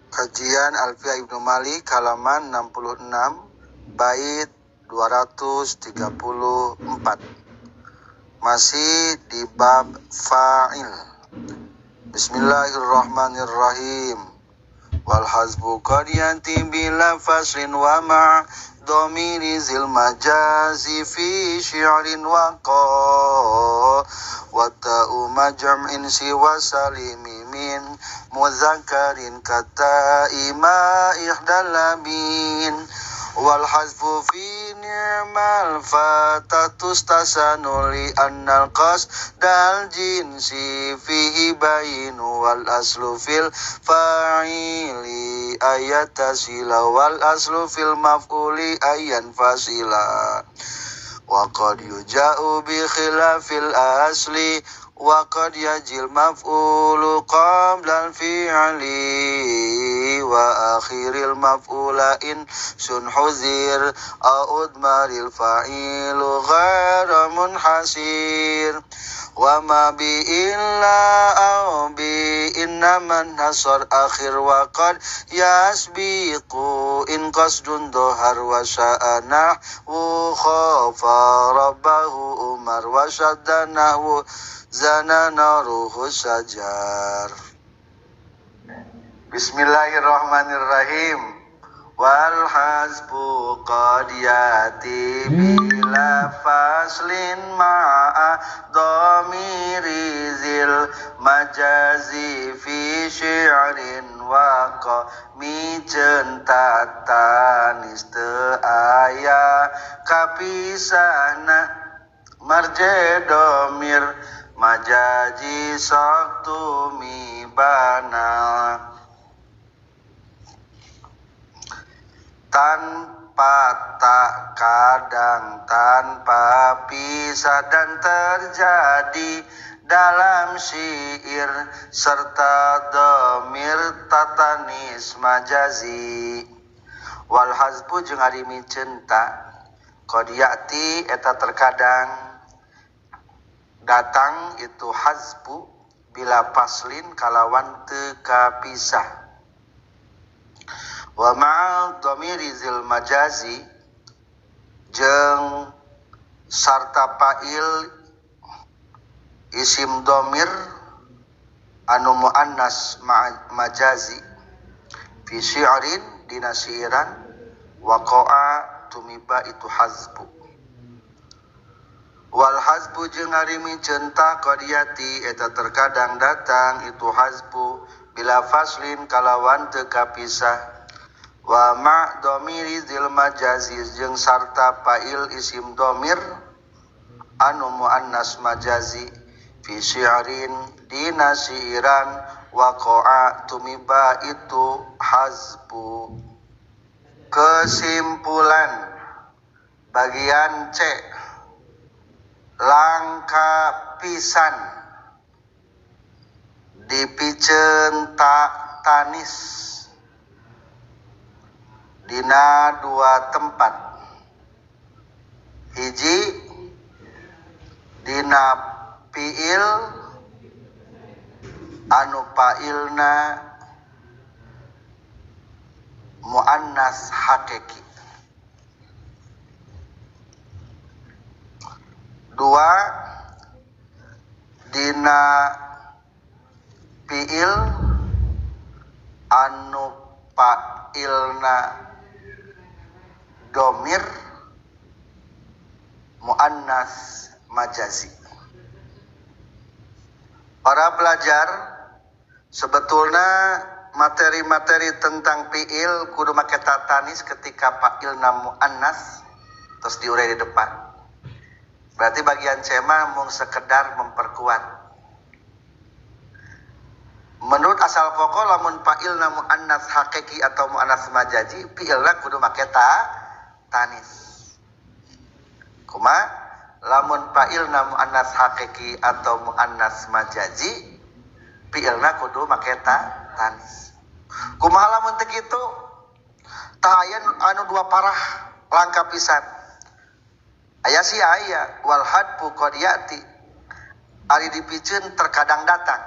Kajian Alfiyah Ibnu Malik halaman 66 bait 234. Masih di bab fa'il. Bismillahirrahmanirrahim. Wal hazbu qad yati bila faslin wa ma dhamiri zil majazi fi syi'rin wa qa wa ta'u majam'in siwa salimi min muzakkarin kata ima ihdalamin wal hazfu fi ni'mal fatatustasanu li annal qasdal jinsi fihi bayinu wal aslu fil fa'ili ayatasila wal aslu fil maf'uli ayan fasila wa qad yuja'u bi khilafil asli wa qad yajil maf'ulu qabla al-fi'li wa akhiril maf'ula in sun huzir a'udmaril fa'ilu ghaira munhasir wa ma bi illa aw bi inna man hasar akhir wa qad yasbiqu in qasdun dohar wa sya'ana wa khafa rabbahu umar wa syadanahu zana naruhu sajar. Bismillahirrahmanirrahim. Wal hasbu qad yati bila faslin ma'a dhamiri zil majazi fi syi'rin wa qa miceun tatanis teu aya kapisahna marje domir majaji sok tumibana tanpa tak kadang tanpa pisah dan terjadi dalam syair serta domir tatanis majazi. Wal hazbu jeung ari miceun ta qad ya'ti eta terkadang datang itu hazbu bila faslin kalawan teu kapisah. Wa ma'al dhamiri zil majazi jeung sarta fa'il isim dhamir anu muannas majazi fi syi'rin dina syiiran waqa'a tumiba itu hazbu. Wal hazbu jeung ari miceun ta qad yati eta terkadang datang itu hazbu bila faslin kalawan teu kapisah. Wa ma dhamiri zil majazi jeung sarta fa'il isim dhamir anu muannas majazi fi syi'rin dina syiiran waqa'a tumiba itu hazbu. Kesimpulan bagian C, langka pisan dipiceun ta tanis dina dua tempat. Hiji dina fiil anu fa'ilna muannas hakiki. Dua dina fiil anu fa'ilna domir muannas majazi. Para pelajar, sebetulnya materi-materi tentang fiil kudu make tatanis ketika fa'ilna muannas terus diurai di depan. Berarti bagian C mah mung sekedar memperkuat. Menurut asal pokok lamun fa'ilna muannas hakiki atau muannas majazi, fiilna kudu make tanis. Kuma lamun fa'ilna muannas hakiki atau muannas majazi, fiilna kudu make tanis. Kumaha lamun teu kitu? Tah aya anu dua parah langka pisan. Aya si aya wal hadfu qad ya'ti. Ari dipiceun terkadang datang.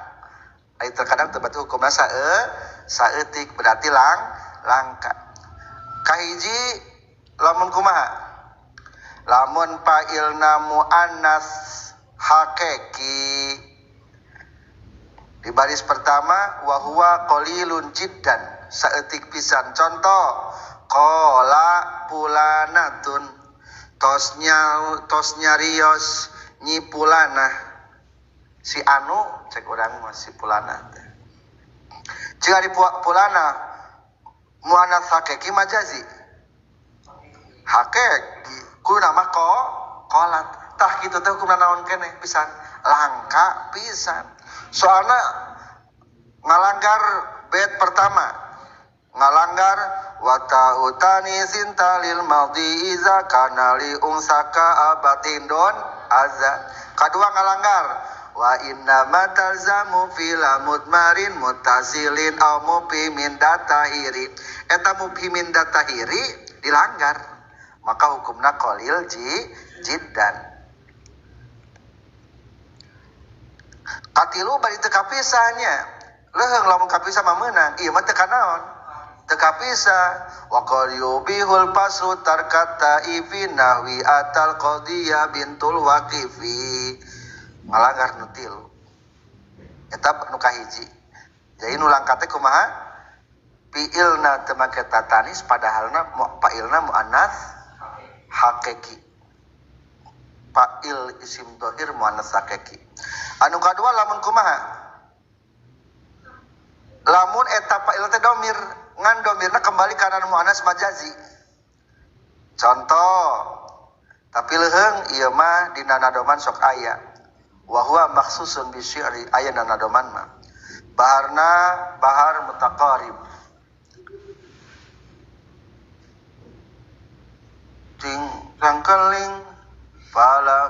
Ari terkadang teu berarti hukumna saeutik berarti langka. Kahiji lamun kumaha? Lamun fa'ilna muannas hakiki di baris pertama wa huwa qalilun jiddan saeutik pisan. Contoh qala fulanatun tos nyarios nyi pulana si anu cek urang mah si pulana teh. Jika di pulana muannats hakiki majazi hakiki kudu nama qolat tah kitu teh hukumna naon keneh pisan langka pisan. Soalna ngalanggar bait pertama ngalanggar wa ta'utani sintalil madhi iza kana li unsaka abatin don azza. Kadua ngalanggar wa inna ma talzamu fil mudmarin muttasilin aw mubhimin datahiri. Eta mubhimin datahiri dilanggar maka hukumna qalil jiddan. Katilu bari teu kapisahnya leuheung lamun kapisah mah meunang ieu mah teu kanaon teu kapisah. Wa qad yubihul faslu tarkata ifi nahwi atal qadiyah bintul waqifi ngalanggar nu tilu eta nu kahiji. Jadi nu langka teh kumaha fiilna teu make tatanis padahalna fa'ilna muannats hakiki fa'il isim dhahir muannats hakiki. Anu kadua lamun kumaha lamun eta fa'il teh domir ngan domirna kembali kana muannats majazi. Contoh tapi leuheung ieu mah dina nadoman sok aya wa huwa makhsusun bi syi'ri aya dina nadoman mah baharna bahar mutaqarib ting rangkeling fala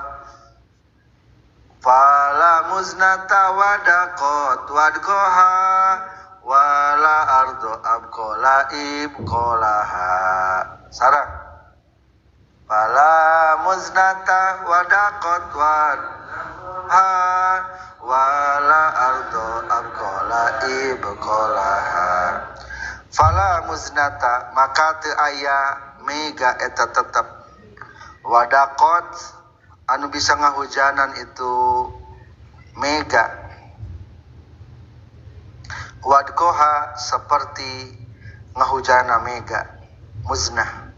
muznata wadaqat wadqaha wala ardo abqala ibqalaha. Sarang fala muznata wadaqat wadha wala ardo abqala ibqalaha. Fala muznata maka teu aya mega eta tetep wadaqat anu bisa ngahujanan itu mega wadkoha seperti ngahujana mega muznah.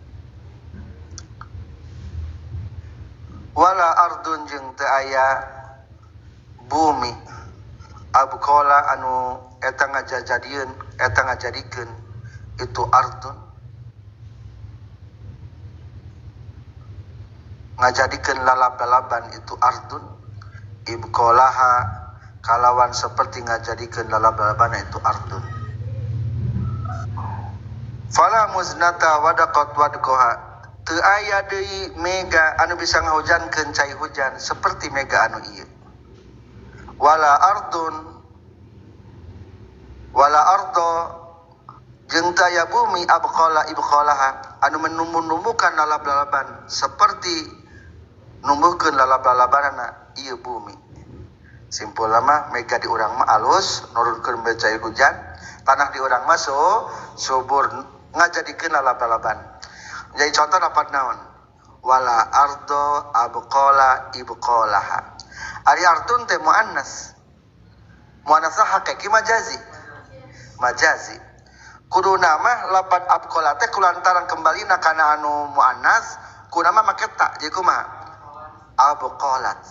Wala ardun jeung teu aya bumi abqala anu eta ngajadieun eta ngajadikeun itu ardun ngajadikeun lalab-lalaban itu ardun ibqalaha kalawan seperti ngajadikeun lalab-lalaban itu ardun. Fala muznata wadaqat wadqaha teu aya deui mega anu bisa ngahujankeun cai hujan seperti mega anu ieu. Wala ardun wala ardo jeung teu aya bumi abqala ibqalaha anu menumbuh-numbuhkan lalab-lalaban seperti numbuhkeun lalab-lalabanana ieu bumi. Simpul mah mega di urang mah alus nurunkeun cai hujan, tanah di urang mah subur ngajadikeun lalab-lalaban. Jadi contoh dapat naon? Wala ardo abqala ibqalaha. Ari ardun teh muannas. Muannasna hakiki majazi. Majazi. Kuduna mah lapat abqala teh kulantaran kembalina kana anu muannas, kuduna mah make ta jadi kumaha? Abqalat.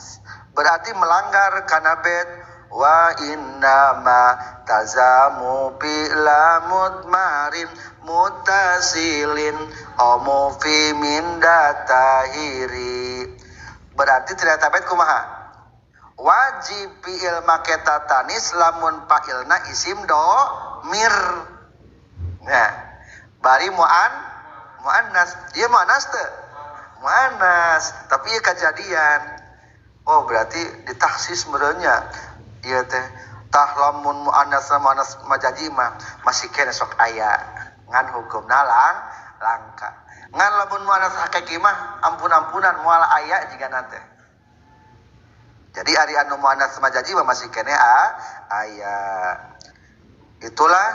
Berarti melanggar kana bait wa innama tazamu bila mudmarin mutasilin omu fi min datahiri. Berarti tidak bait kumaha? Wajib fi'il make tatanis lamun fa'ilna isim domir. Nah, bari muannas. Ieu muannas teu? Muannas, tapi ieu kajadian. Oh, berarti ditaksis merenya. Ieu teh tah lamun muannas muannas majazi mah masih kene sok aya ngan hukumna langka. Ngan lamun muannas hakiki mah ampun-ampunan moal aya jigana teh. Jadi ari anu muannas majazi mah masih kene aya. Itulah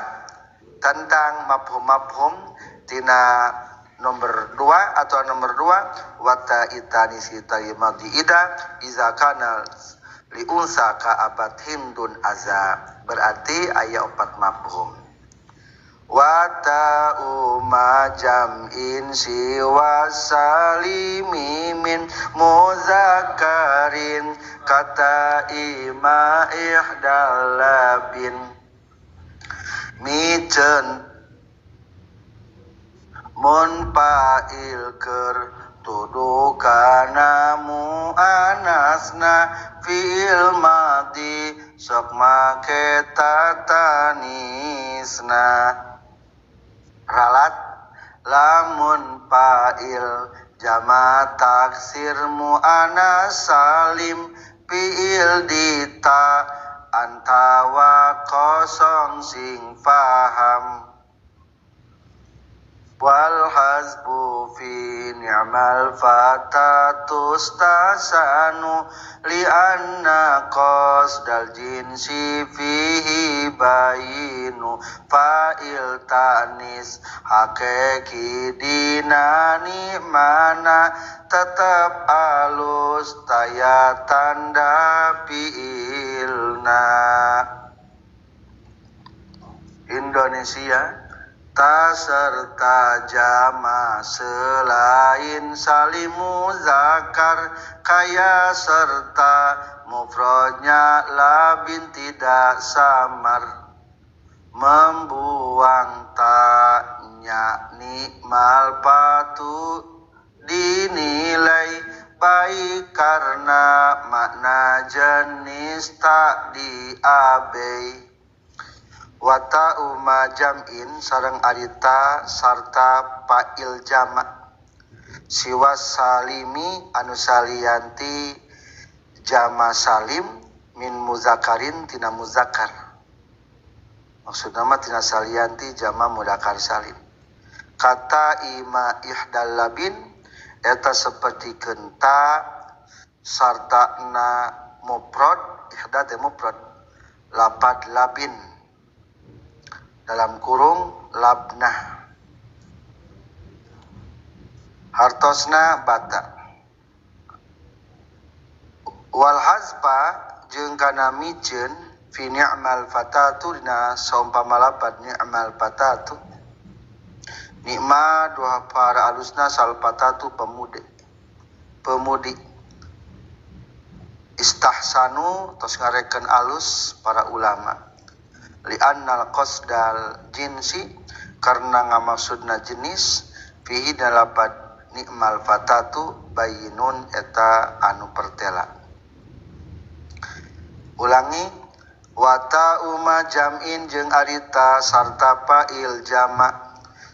Tentang mafhum-mafhum tina nomor 2 atau nomor 2 wata itani sitari madi ida iza kana li unsa ka abad hindun aza, berarti aya 4 mafhum. Wata uma jam'in siwa salimi min muzakarin kata ima ihdalabin micen mun fa'il keur tudukana muannasna fi'il madi sok make tatanisna. Ralat lamun fa'il jama taksir muannas salim fi'il dita antawa kosong sing faham. Wal hasbu fi ni'mal fatatu stasanu li anna qasdal jinsi fihi bayinu fa'il ta'nis hakiki dinani mana tetap alus taya tanda fi'ilna. Indonesia ta serta jama selain salimu zakar kaya serta mufradnya labin tidak samar membuang taknya nikmal patu dinilai baik karena makna jenis tak diabai. Wata uma jam'in sareng arita sarta fa'il jama siwa salimi anu salianti jama salim min muzakarin tina muzakar, maksudna mah tina salianti jama mudakar salim. Kata ima ihdal labin eta seperti kenta sarta na mufrad ihda teh mufrad lapad labin dalam kurung labnah hartosna bata. Wal hazba jeung kana miceun fi ni'mal fatatu dina saumpama lapad ni'mal fatatu nikma dua para alusna sal fatatu pemudi pemudi istahsanu tos ngarekeun alus para ulama li'annal qasdal jinsi karena ngamaksudna jenis fihi dalapat nikmal fatatu bayinun eta anu pertela. Ulangi wata uma jam'in jeung arita sarta fa'il jama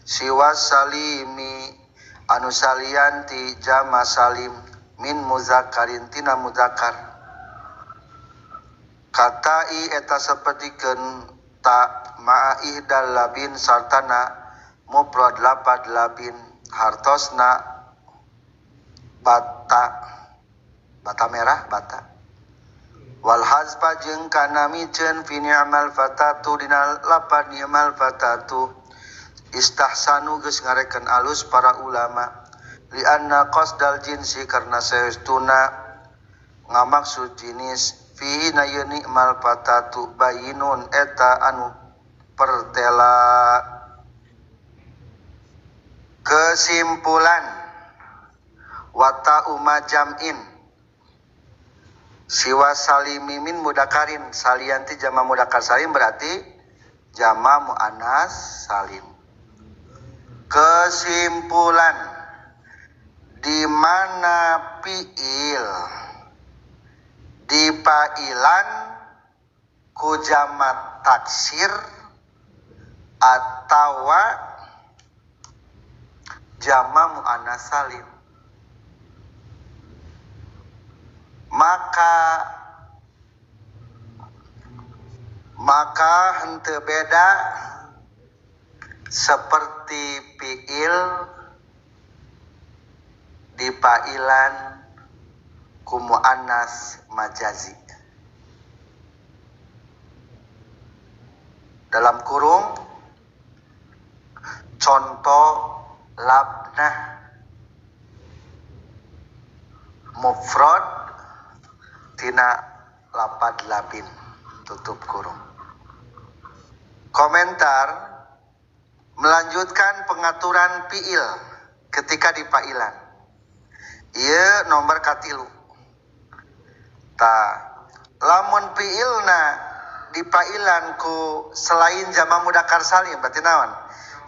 siwa salimi anu salianti jama salim min muzakarin tina muzakar katai eta sapertikeun ta ma'a ihdal labin sartana mufrad lapad labin hartosna bata bata merah bata. Wal hazba jeung kana miceun fi ni'mal fatatu dina lapad ni'mal fatatu istahsanu geus ngarekeun alus para ulama li anna qasdal jinsi karena saestuna ngamaksud jenis fihi na yeun ni'mal fatatu bayinun eta anu pertela. Kesimpulan wata uma jam'in siwa salimi min mudakarin salianti jama mudakar salim berarti jama muannas salim. Kesimpulan di mana fiil dipailan ku jama taksir atawa jama muannas salim maka henteu beda seperti fiil dipailan ku muannas majazi dalam kurung Contoh labnah mufrad tina lapad labin tutup kurung. Komentar melanjutkan pengaturan fiil ketika dipailan. Ieu nomor katilu. Ta lamun fiilna dipailan ku selain jama mudakar salim berarti naon?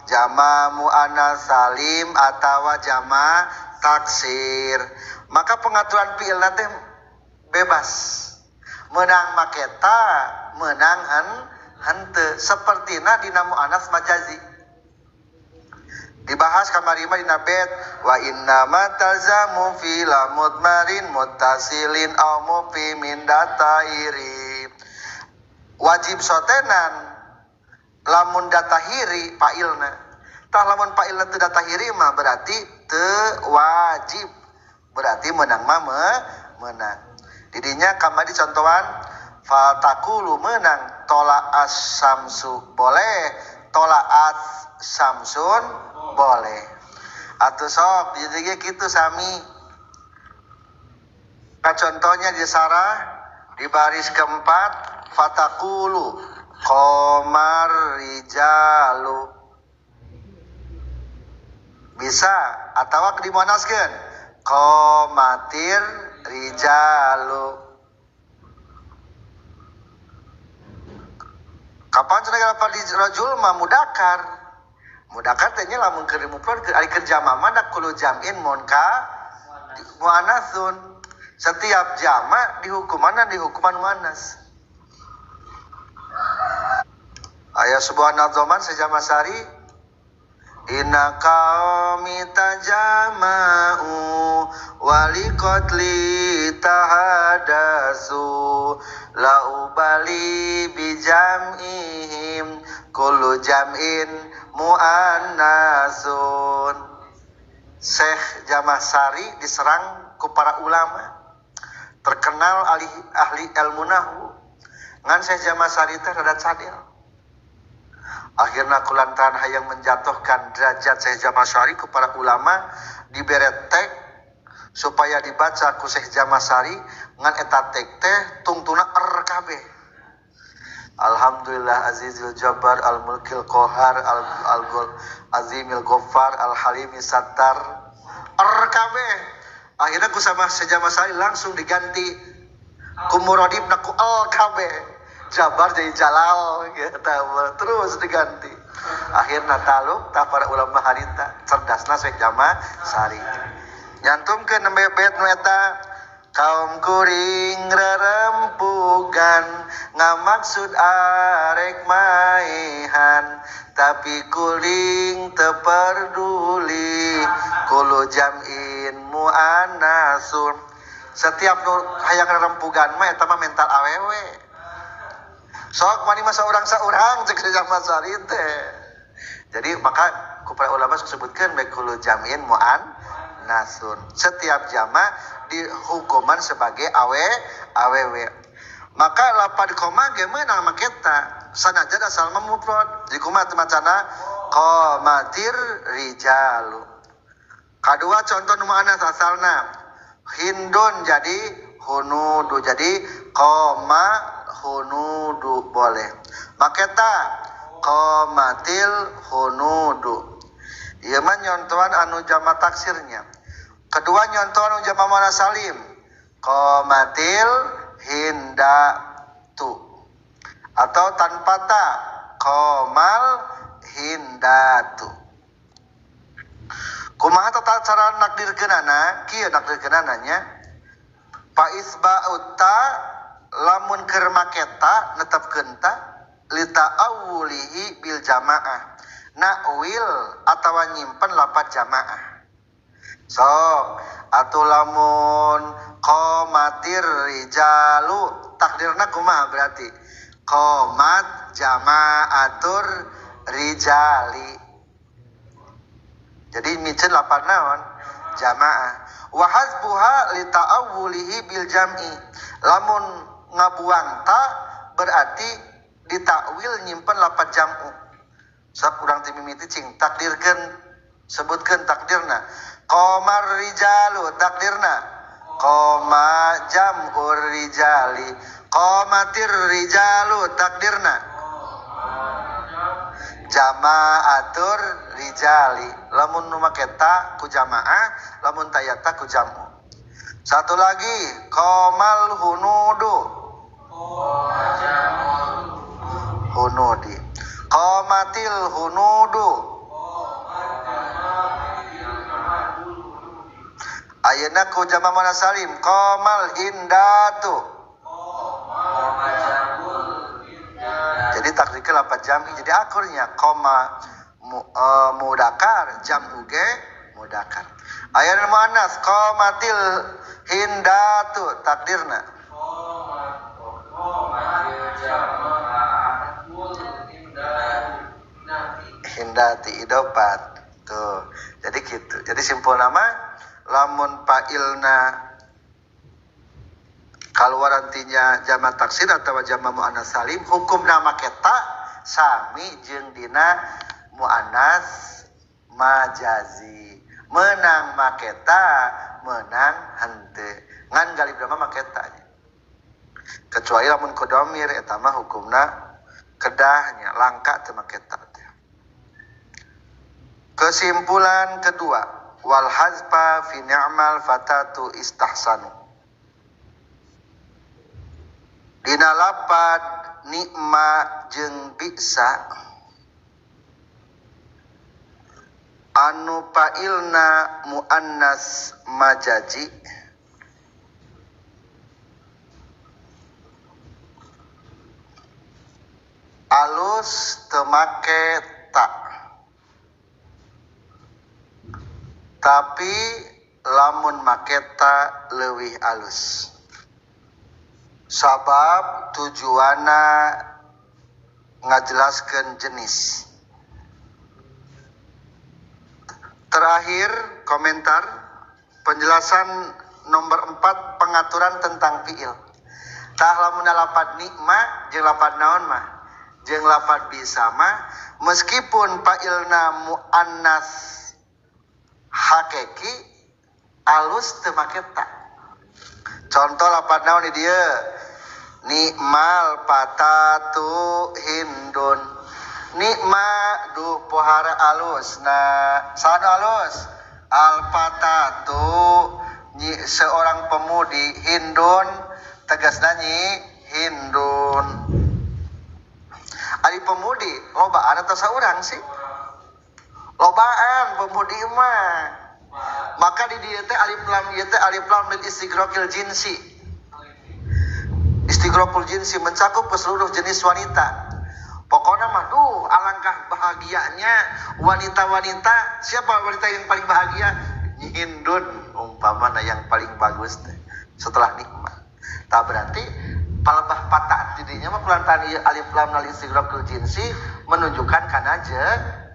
Jama muannas salim atawa jama taksir. Maka pengaturan fiilna teh bebas. Menang maketa, menang henteu sapertina dina muannas majazi. Dibahas kamari mah dina bait wa inna ma talzamu fi mudmarin muttasilin aw mufimin datairi. Wajib sotenan lamun datahiri fa'ilna. Tah lamun fa'ilna teu datahiri mah berarti teu wajib. Berarti menang mah menang. Didinya kamari contohan fatakulu menang tola'as samsu boleh, tola'at samsun boleh. Atuh sok jadi ge kitu sami. Nah, contohnya di sarah di baris keempat fatakulu qomar rijalu. Bisa atawa dimonaskeun qomatir rijalu. Kapan cenah lapar di rajul mah mudakar. Mudakar teh nya lamun keur mufrad ari keur jama mah da kullu jam'in munka muannasun. Setiap jama dihukumanna dihukuman muannas. Aya sebuah nazoman sejama sari inna qaumi tajama'u waliqatli tahadasu la ubali bijam'ihim kullu jam'in muannasun. Syekh Jamasari diserang ku para ulama terkenal ahli ilmu nahwu. Ngan Syekh Jamasari teh rada cadel. Akhirna kulantaran hayang menjatuhkan derajat Syekh Jamasari ku para ulama dibere tek supaya dibaca ku Syekh Jamasari ngan eta tek teh tungtuna er kabeh. Alhamdulillah azizil jabbar al mulkil qahar al azimil ghaffar al halimi sattar er kabeh. Akhirna ku sama Syekh Jamasari langsung diganti ku muradibna ku al kabeh. Jabar jadi Jalal gitu, terus diganti. Akhirna taluk tah para ulama harita cerdasna Syekh Jamasari. Nyantumkeun nembe bait nu eta kaum kuring rerempugan ngamaksud arek maehan tapi kuring teu perduli kulu jam'in muannasun. Setiap nu hayang rerempugan mah eta mah mental awewe. Sok mani mah saurang-saurang cek Jamasari teh. Jadi maka ku para ulama sebutkeun bae kulu jam'in muannasun. Setiap jama dihukuman sebagai awewe. Maka lapad koma ge meunang make ta sanajan asal mah mufrad. Jadi kumaha teh macana qomatir rijalu. Kadua contoh nu muannas asalna hindun jadi hunudu jadi koma hunudu boleh. Maketa qomatil hunudu. Ieu mah nyontohan anu jama taksirnya. Kedua nyontohan anu jama muannas salim. Qomatil hindatu. Atau tanpa ta qomal hindatu. Kumaha tata cara nakdirkeunana? Kieu nakdirkeunana nya. Fa isba'ut ta lamun keur maketa netepkeun ta lita'awulihi bil jamaah. Na'wil atawa nyimpen lapat jamaah. Sok atuh lamun qomatir rijalu takdirna kumaha berarti? Qomat jama'atur rijali. Jadi miceun lapat naon? Jamaah. Wa hasbuha lita'awulihi bil jam'i. Lamun ngabuang ta berarti ditakwil nyimpen lapat jam'u. Sok urang ti mimiti cing takdirkeun sebutkeun takdirna. Qamar rijalu takdirna qama jam'ur rijali. Qamatir rijalu takdirna jama'atur rijali. Lamun nu make ta ku jamaah, lamun taya ta ku jam'u. Satu lagi qomal hunudu hunudi. Qomatil hunudu. Ayeuna ku jama muannats salim qomal hindatu. Jadi takdirkeun lapat jam'i jadi akurnya qoma mudakar jam'u ge mudakar. Ayeuna muannats qomatil hindatu takdirna hindati idopat. Tuh. Jadi gitu. Jadi simpul nama lamun fa'ilna kaluaran tinya jama taksir atau jama muannats salim hukumna make ta sami jeung dina muannats majazi. Menang make ta, menang henteu. Ngan galib mah make ta. Kecuali lamun ku domir eta mah hukumna kedahnya langka teu make ta. Kesimpulan kedua, wal hazfa fi ni'mal fatatu istahsanu. Dina lapad nikma jeung bisa anu fa'ilna muannas majaji alus teu make ta, tapi lamun make ta leuwih alus. Sabab tujuana ngajelaskeun jenis. Terakhir komentar penjelasan nomor 4 pengaturan tentang fiil. Tah lamun lapad nikma jeung lapad naon mah jeung lapad bisa mah meskipun fa'ilna muannas hakiki alus teu make ta. Contoh lapad naon di dieu? Nikmal patatu hindun. Nikma duh pohara alus. Nah, saha alus? Al patatu nyi, seorang pemudi hindun tegasna nyi hindun. Ari pemudi lobaan atau saurang sih? Lobaan pemudi mah. Maka di dieu teh alif lam ieu teh alif lam lil istigraqil jinsi. Istigraqul jinsi mencakup ke seluruh jenis wanita. Pokoknya mah duh alangkah bahagianya wanita-wanita. Siapa wanita yang paling bahagia? Hindun umpamana yang paling bagus teh setelah nikmat. Tak berarti palebah patah tidinya mah kulantaran ieu alif lam lil istigraqil jinsi menunjukkan kana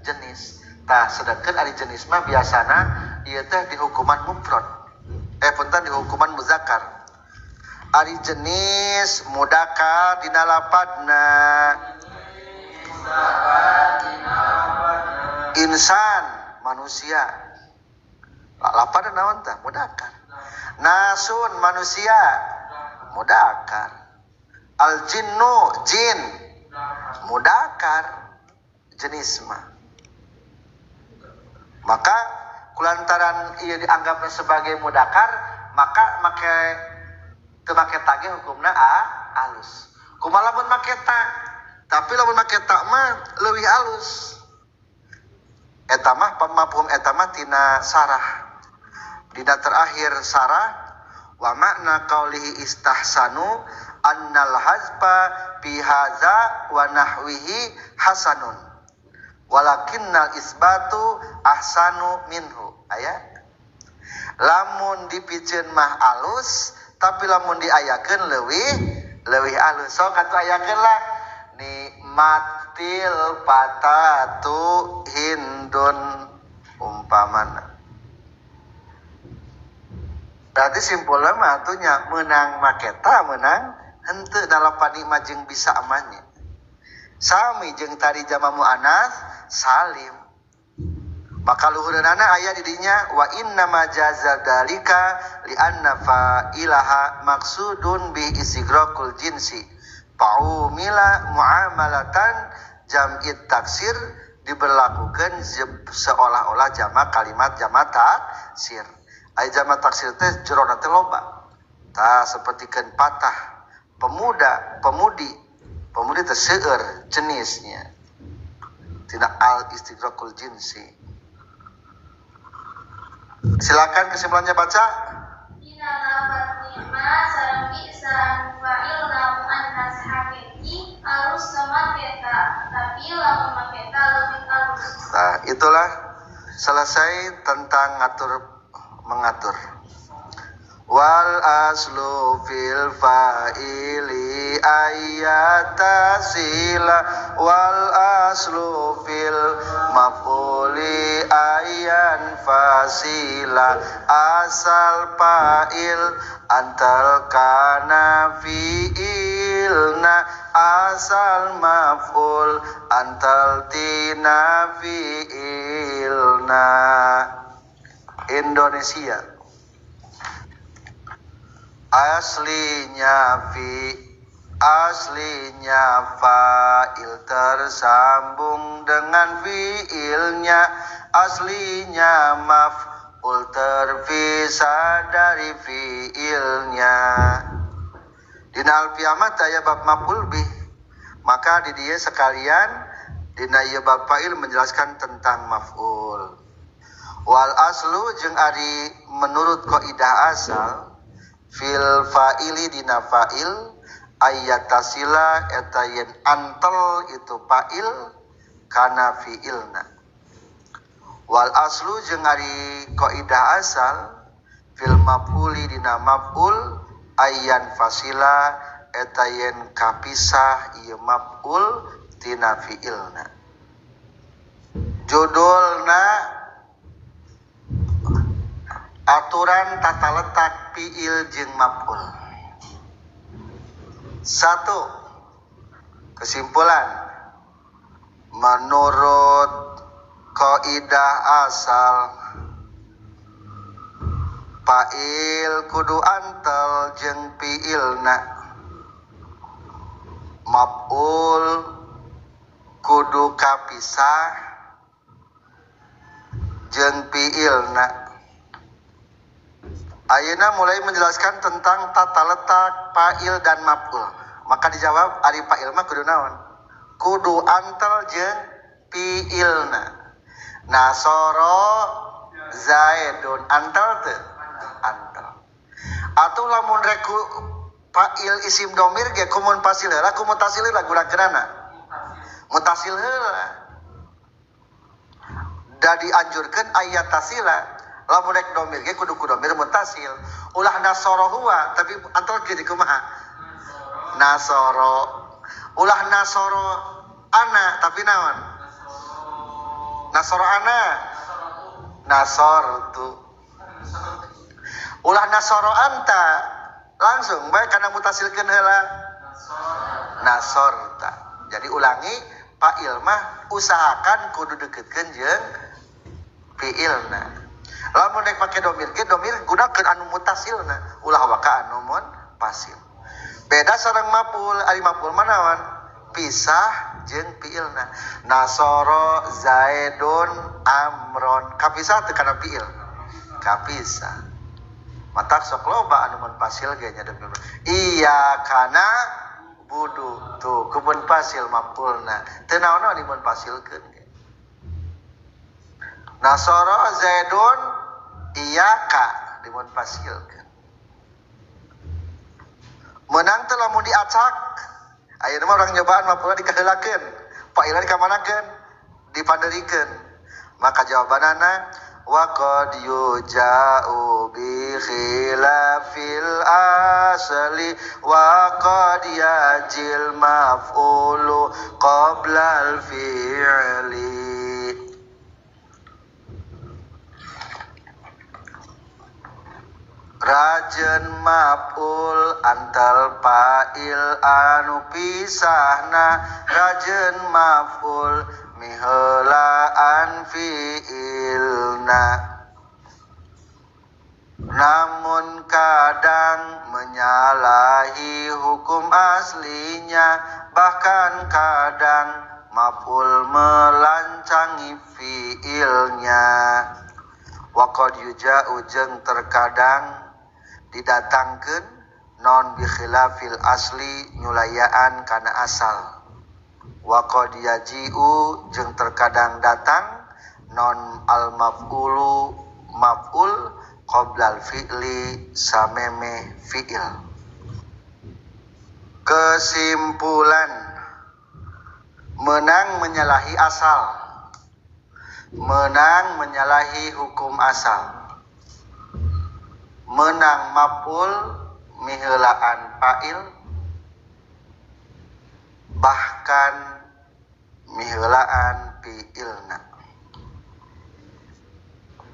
jenis. Tah sedangkan ari jenis mah biasana ieu teh dihukuman mufrad. Punten dihukuman muzakkar. Ari jenis mudakar dina lapadna insan manusia. Lapadna naon tah? Mudakar. Nasun manusia mudakar. Al jinnu jin mudakar jenis mah. Maka kulantaran ia dianggapnya sebagai mudakar, maka make teu make ta ge hukumna alus. Kumaha lamun make ta? Tapi lamun make ta mah leuwih alus. Eta mah pamafhum eta mah tina sarah. Dina terakhir sarah wa makna qaulihi istahsanu annal hazfa fi hadza wa nahwihi hasanun. Walakinnal isbatu ahsanu minhu. Aya lamun dipiceun mah alus, tapi lamun diayakeun leuwih alus. Sok atuh ayakeun lah nikmatil patatu hindun umpamana. Berarti simpulna mah atuh nya meunang make ta meunang henteu dalapan nikmat jeung bisa amanya. Sami jeung tadi jama muannas salim. Maka luhureunana aya di dinya wa inna ma jaza dalika li anna fa'ilaha maksudun bi istigraqul jinsi. Fa'umila muamalatan jam'it taksir diberlakukan seolah-olah jama kalimat jama taksir. Aya jama taksir teh jerona teh loba. Tah sapertikeun patah pemuda, pemudi. Pemudi teh seueur jenisnya. Tina al istigraqul jinsi. Silakan kesimpulannya baca. Dina lafaz ni'ma sareng bi'sa anu fa'ilna muannas hakiki alus make ta, tapi lamun make ta leuwih alus. Nah, itulah selesai tentang ngatur mengatur. Wal aslu fil fa'ili ayatasila wal aslu fil maf'uli ayan fasila asal fa'il antal kana fi'ilna asal maf'ul antal tina fi'ilna. Indonesia aslinya fi aslinya fa'il tersambung dengan fi'ilnya, aslinya maf'ul terpisah dari fi'ilnya. Dina alfiyah mah aya bab maf'ul bih, maka di dieu sekalian dina ieu bab fa'il menjelaskan tentang maf'ul. Wal aslu jeung ari menurut kaidah asal fil fa'ili dina fa'il ayatasila eta yen antel itu fa'il kana fi'ilna. Wal aslu jeung ari kaidah asal fil maf'uli dina maf'ul ayan fasila eta yen kapisah ieu maf'ul tina fi'ilna. Judulna aturan tata letak fi'il jeung maf'ul. Satu, kesimpulan menurut kaidah asal fa'il kudu antel jeung fi'ilna, maf'ul kudu kapisah jeung fi'ilna. Ayeuna mulai menjelaskan tentang tata letak fa'il dan maf'ul. Maka dijawab ari fa'il mah kudu naon? Kudu antel jeung fi'ilna. Nasoro Zaidun antel teu? Antel. Atuh lamun rek fa'il isim domir ge kumun fasil heula ku mutasil heula gunakeunana. Mutasil heula. Da dianjurkeun aya tasila. Lamun rek domir ge kudu ku domir mutasil. Ulah nasoro huwa tapi antel ge kumaha? Nasoro. Ulah nasoro ana tapi naon? Nasoro ana. Nasortu. Ulah nasoro anta langsung bae kana mutasilkeun heula. Nasorta. Jadi ulangi fa'il mah usahakan kudu deketkeun jeung fi'ilna. Lamun rek make domir ge domir gunakeun anu mutasilna, ulah waka anu munfasil. Beda sareng maf'ul, ari maf'ul mah naon? Pisah jeung fi'ilna. Nasoro Zaidun Amron kapisah teu kana fi'il? Kapisah. Matak sok loba anu munfasil ge nya domir. Iya kana budu tuh kebun fasil maf'ulna. Teu naon-naon dimunfasilkeun ge. Nasoro Zaidun iyaka dimunfasilkeun. Menang teh lamun diacak. Ayeuna mah urang nyobaan maf'ulna dikaheulakeun, fa'ilna dikamanakeun, dipanderikeun. Maka jawabanana wa qad yuja'u bi khilafil asli wa qad yajil maf'ulu qabla al fi'li. Rajen maf'ul antal fa'il anu pisahna rajen maf'ul miheulaan fi'ilna. Namun kadang menyalahi hukum aslinya, bahkan kadang maf'ul melancangi fi'ilnya. Wa qad yuja'u jeung terkadang didatangkeun non bi khilafil asli nyulayaan kana asal. Wa qad yaji'u jeung terkadang datang non al maf'ulu maf'ul qoblal fi'li sameme fi'il. Kesimpulan, menang menyalahi asal, menang menyalahi hukum asal, menang maf'ul miheulaan fa'il, bahkan miheulaan fi'ilna.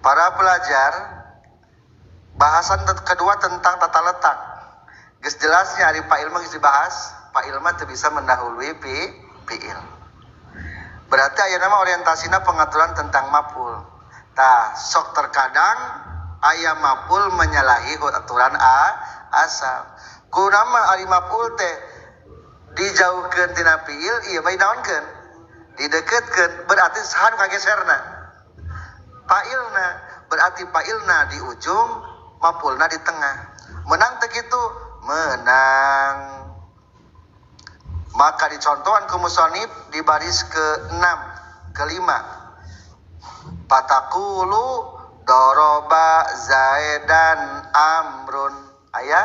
Para pelajar, bahasan kedua tentang tata letak. Geus jelasnya ari fa'il mah geus dibahas, fa'il mah teu bisa mendahului fi'il. Berarti aya nama orientasina pengaturan tentang maf'ul. Tah, sok terkadang aya maf'ul menyalahi aturan asal. Kunaon ari maf'ul teh dijauhkeun tina fi'il, ieu mah dinaonkeun? Dideketkeun, berarti saha nu kageserna? Fa'ilna, berarti fa'ilna di ujung, maf'ulna di tengah. Menang teu kitu? Menang. Maka dicontohan ku musonib di baris ke-6, ke-5. Patakulu doroba zaidan amrun. Aya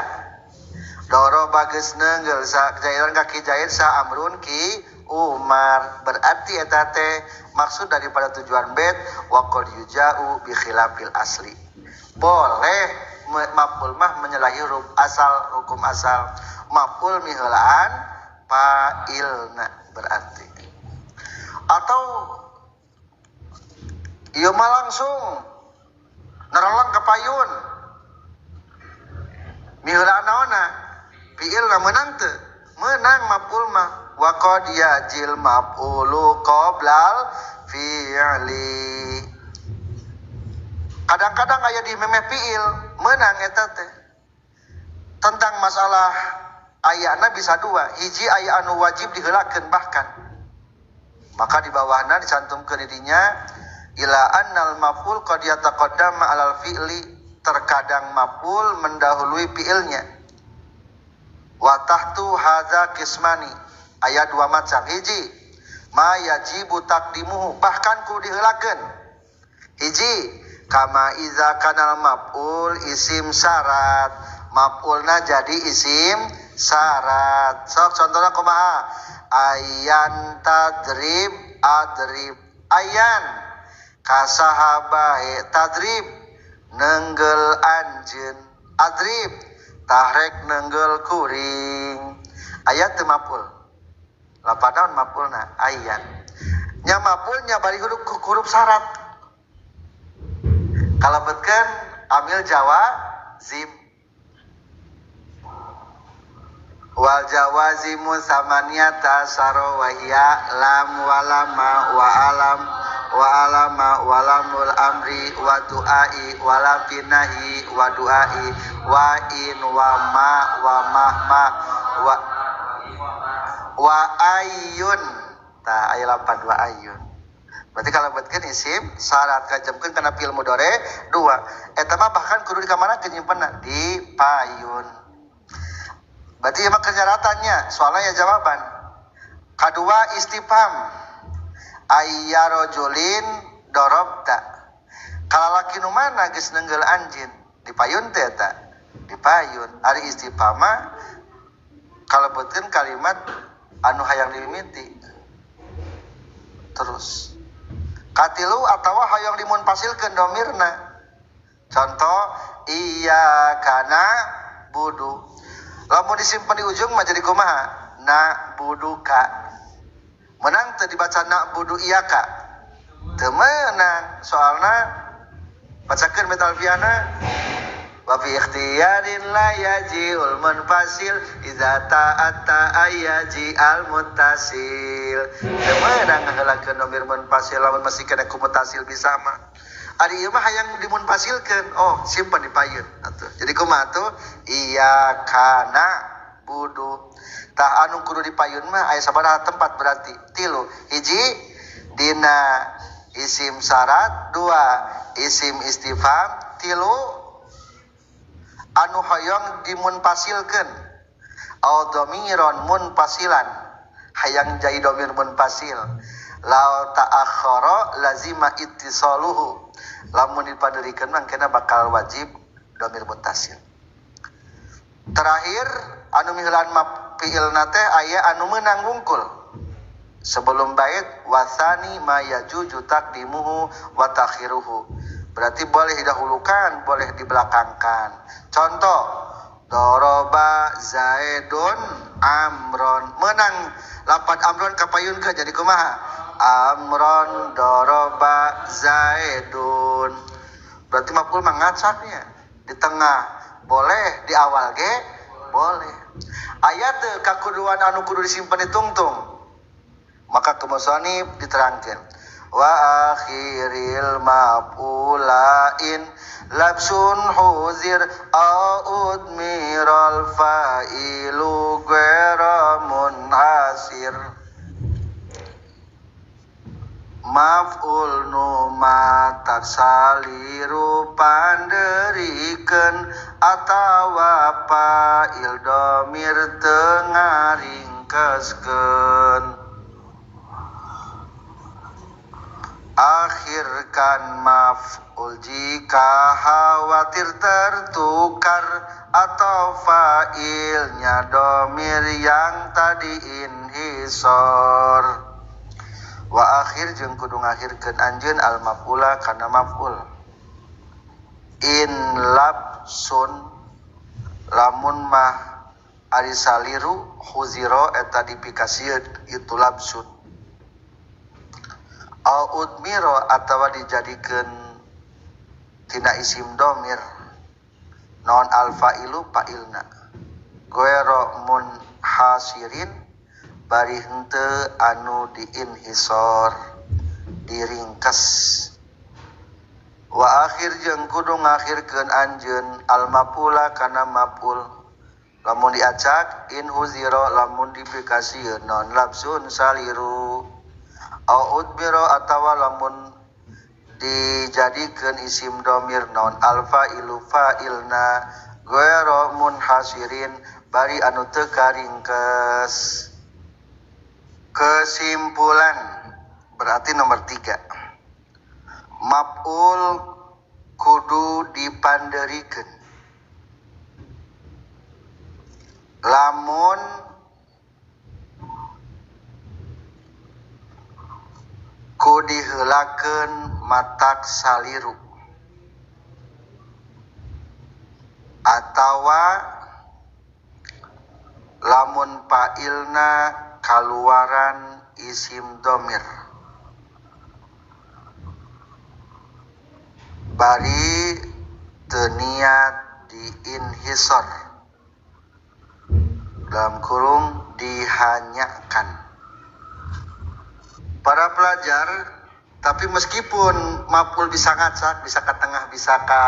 doroba geus neunggel sa zaidan ka ki Zaid sa amrun ki Umar. Berarti eta teh maksud daripada tujuan bait wa qad yuja'u bi khilafil asli. Boleh maf'ul mah menyalahi huruf asal, hukum asal. Maf'ul miheulaan fa'ilna berarti. Atau ieu mah langsung nerolong ke payun. Miheulaan naonna? Fi'ilna meunang teu? Meunang maf'ul mah. Wa qad yajil maf'ulu qoblal fi'li. Kadang-kadang aya di memeh fi'il meunang eta teh. Tentang masalah ayana bisa dua, hiji aya anu wajib diheulakeun bahkan. Maka di bawahna dicantumkeun di dinya ila annal maf'ul qad yataqaddama alal fi'li, terkadang maf'ul mendahului fi'ilnya. Wa tahtu hadza qismani, aya dua macam. Hiji ma yajibu taqdimuhu, bahkan kudu diheulakeun. Hiji kama iza kanal maf'ul isim syarat, maf'ulna jadi isim syarat. Sok contohna kumaha? Ayan tadrib adrib. Ayan kasaha bae tadrib nenggel anjeun, adrib tahrek nenggel kuring. Ayat teu maf'ul. Lapan naon maf'ulna? Ayan. Nya maf'ulnya bari huruf syarat. Kalebetkeun amil jawazim. Wal jawazimu samaniyata saro wa hiya lam walama wa alam wa alama wa lamul amri wa du'ai wa lafinahi wa du'ai wa in wa ma wa mahma wa ayun. Tah aya lapan wa ayun. Berarti kalau buatkeun isim syarat kajemkeun kana fi'il mudhari dua. Eta mah bahkan kudu di kamana nyimpenna di payun. Berarti ieu mah kesyaratannya, soalnya ya jawaban. Kadua istifham. Ayya rajulin darabta. Kalalaki nu mana geus neunggel anjeun di payun teh eta? Di payun. Ari istifham mah kalebetkeun kalimat anu hayang dimimiti. Terus katilu atawa hayang dimunfasilkeun domirna. Contoh iya kana budu. Lamun disimpan di ujung mah jadi kumaha? Na buduka. Menang teu dibaca na budu iyaka? Teu meunang, soalna bacakeun metalviana Wa fi ikhtiyarin la yaji'ul munfasil iza ta'atta ayaji al muttasil. Teu meunang ngaheulakeun domir munfasil lamun masih kena ku muttasil bisa mah. Ari ieu mah hayang dimunfasilkeun. Oh, simpen di payun atuh. Jadi kumaha tuh? Iya kana budu. Tah anu kudu dipayun mah aya sabaraha tempat berarti? Tilu. Hiji dina isim syarat, dua isim istifham, tilu anu hoyong dimunfasilkeun. Au dhamiron munfasilan, hayang jadi dhamir munfasil. Lau ta'akhkhara lazima ittisaluhu. Lamun dipaderikeun mangkena bakal wajib dhamir muttasil. Terakhir anu miheulaan fi'ilna teh aya anu meunang wungkul. Sebelum bait wasani ma yajuju taqdimuhu wa ta'khiruhu. Berarti boleh didahulukan, boleh dibelakangkan. Contoh, doroba Zaidun Amron. Menang lapat Amron kapayun ke jadi kumaha? Amron doroba Zaidun. Berarti maf'ul mah ngacaknya di tengah. Boleh di awal ge? Boleh. Ayat teu kakuduan anu kudu disimpen ditungtung. Maka kemusonib diterangkan wa akhiril maf'ulain labsun huzir aud miral fa'ilu ghairu munhasir. Maf'ul nu matak saliru panderikeun atawa fa'il domir teu ngaringkeskeun. Akhirkan maf'ul jika khawatir tertukar atau fa'ilnya domir yang tadi inhisor. Wa akhir jeung kudu ngakhirkeun anjeun al maf'ula kana maf'ul. In labsun lamun mah ari saliru huziro eta dipikasieun itu labsun. Au udmiro atawa dijadikeun tina isim domir non al fa'ilu fa'ilna ghairu munhasirin bari henteu anu diinhisor diringkes. Wa akhir jeung kudu ngakhirkeun anjeun al maf'ula kana maf'ul lamun diacak in huziro lamun dipikasieun non labsun saliru. Au udmiro atawa lamun dijadikeun isim domir non al fa'ilu fa'ilna ghairu munhasirin bari anu teu karingkes. Kesimpulan berarti nomor 3. Maf'ul kudu dipanderikeun lamun ku diheulakeun matak saliru atawa lamun fa'ilna kaluaran isim domir bari teu niat diinhisor dalam kurung dihanyakan. Para pelajar, tapi meskipun maf'ul bisa ngacak, bisa ke tengah, bisa ke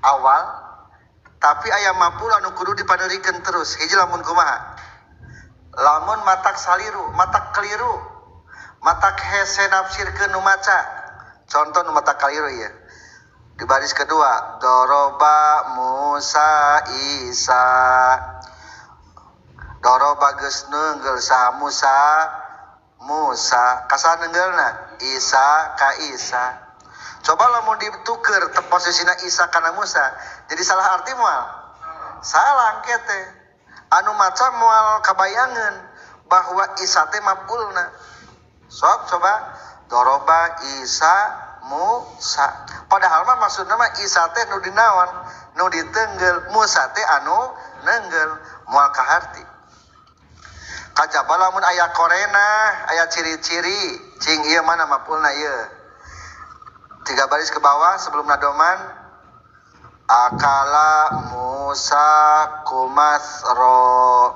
awal, tapi aya maf'ul anu kudu dipaderikeun terus. Hiji lamun kumaha? Lamun matak saliru, matak keliru, matak hese nafsirkeun nu maca. Contoh nu matak keliru ieu. Di baris kedua, doroba Musa Isa. Doroba geus neunggel saha Musa? Musa kasaha neunggeulna? Isa ka Isa. Coba lamun dituker teu posisina Isa kana Musa, jadi salah arti moal? Salah engke teh. Anu maca moal kabayangeun bahwa Isa teh maf'ulna. Sok coba doroba Isa Musa. Padahal mah maksudna mah Isa teh nu dinaon, nu ditenggel, Musa teh anu nenggel, moal kaharti. Kajaba lamun aya korena, aya ciri-ciri, cing ieu mana maf'ulna ieu. 3 baris ke bawah sebelum nadoman Akala Musa kumasro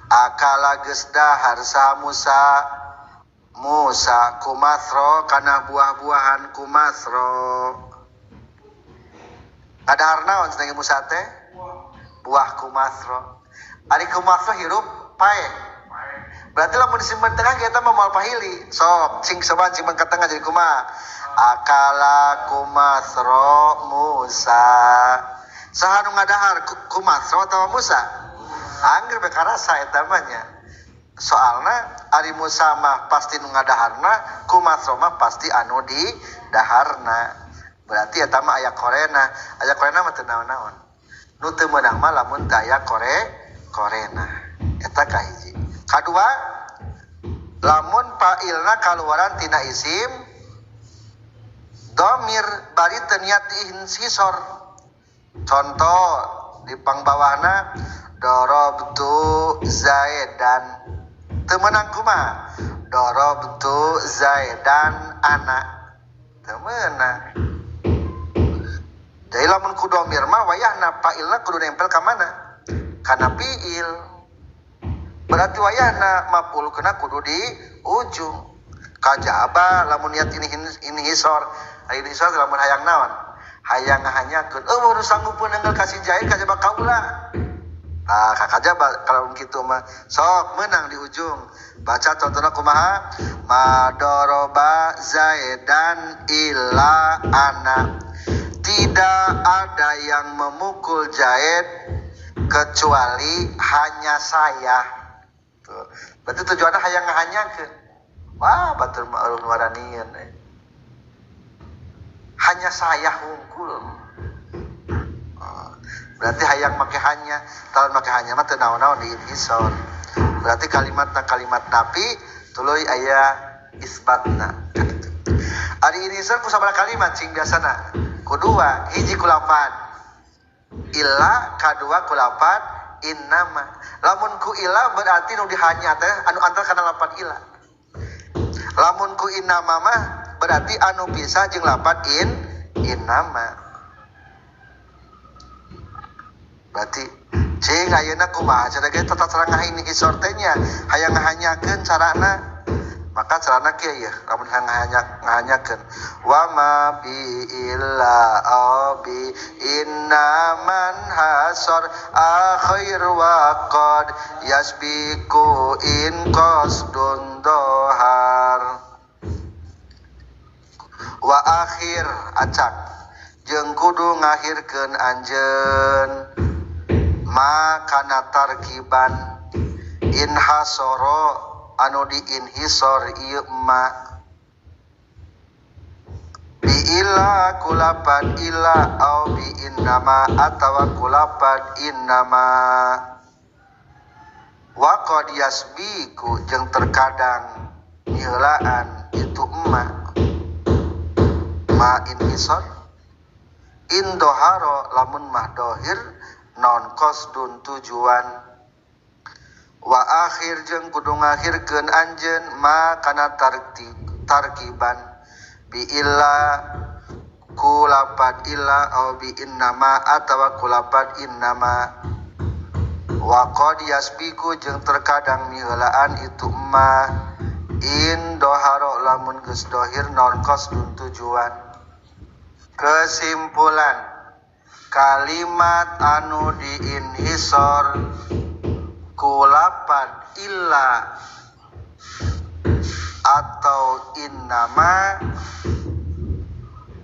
akala geus dahar saha Musa Musa kumasro kana buah-buahan kumasro. Kadahar naon cenah Musa teh? Buah kumasro. Ari kumasro hirup pae. Berarti lamun disimpen tengah kita mah moal pahili. Sok cing soban simpen ka tengah jadi kumaha? Akala kumasro Musa. Saha nu ngadahar kumasro atawa Musa? Angger be karasa eta mah nya. Soalna ari Musa mah pasti nu ngadaharna, kumasro mah pasti anu di daharna. Berarti eta mah aya korena, aya korena mah teu naon-naon. Nu teu meunang mah lamun teu aya korena. Eta kahiji. Kadua, lamun fa'ilna kaluaran tina isim domir bari teu niat diinhisor. Contoh di pangbawahna darabtu Zaidan. Teu meunang kumaha? Darabtu Zaidan ana. Teu meunang. Jadi lamun ku domir mah wayahna fa'ilna kudu nempel ka mana? Kana fi'il. Berarti wayahna maf'ul kena kudu di ujung. Kajaba lamun niat ini hisor. Ini hisor lamun hayang naon? Hayang ngahanyakeun. Eueuh nu sanggupeun enggal kasih jahit kajaba kaula. Tah kajaba kalau kitu mah sok menang di ujung. Baca contohna kumaha? Madoroba Zaidan illa ana. Tidak ada yang memukul Zaid kecuali hanya saya. Tuh. Berarti tujuannya hayang ngahanyakeun. Wah, batur mah eueuh waranian. Hanya saya hungkul. Berarti hayang make hanya, talon make hanya mah teu naon-naon di inhisor. Berarti kalimatna kalimat napi tuluy aya isbatna. Ari inhisor ku sabaraha kalimat cing biasana? Ku dua, hiji ku lapan illa, kadua ku lapan innama. Lamun ku illa berarti nu dihanya teh anu antar kana lapan illa. Lamun ku innama mah berarti anu pisah jeung lapan innama. Berarti cing ayeuna kumaha cara ge tata cara ngahinhisor teh nya hayang ngahanyakeun carana. Maka carana kieu yeuh lamun ngahanyakeun wa ma bi illa abi inna man hasar akhir wa qad yasbiku in qasdun dohar. Wa akhir acak jeung kudu ngahirkeun anjeun ma kana tarkiban in hasara anu diinhisor ieu ma bi illa kulapan illa au bi innama atawa kulapan innama. Wa qad yasbiku jeung terkadang miheulaan itu emma ma inhisor indoharo lamun mah dohir non qasdun tujuan. Wa akhir jeung kudu ngakhirkeun anjeun ma kana tarkiban bi illa kulapat illa au bi innama atawa kulapat innama. Wa qad yasbiku jeung terkadang miheulaan itu ma in doharo lamun geus dohir non qasdun tujuan. Kesimpulan kalimat anu diinhisor kulapan illa atau innama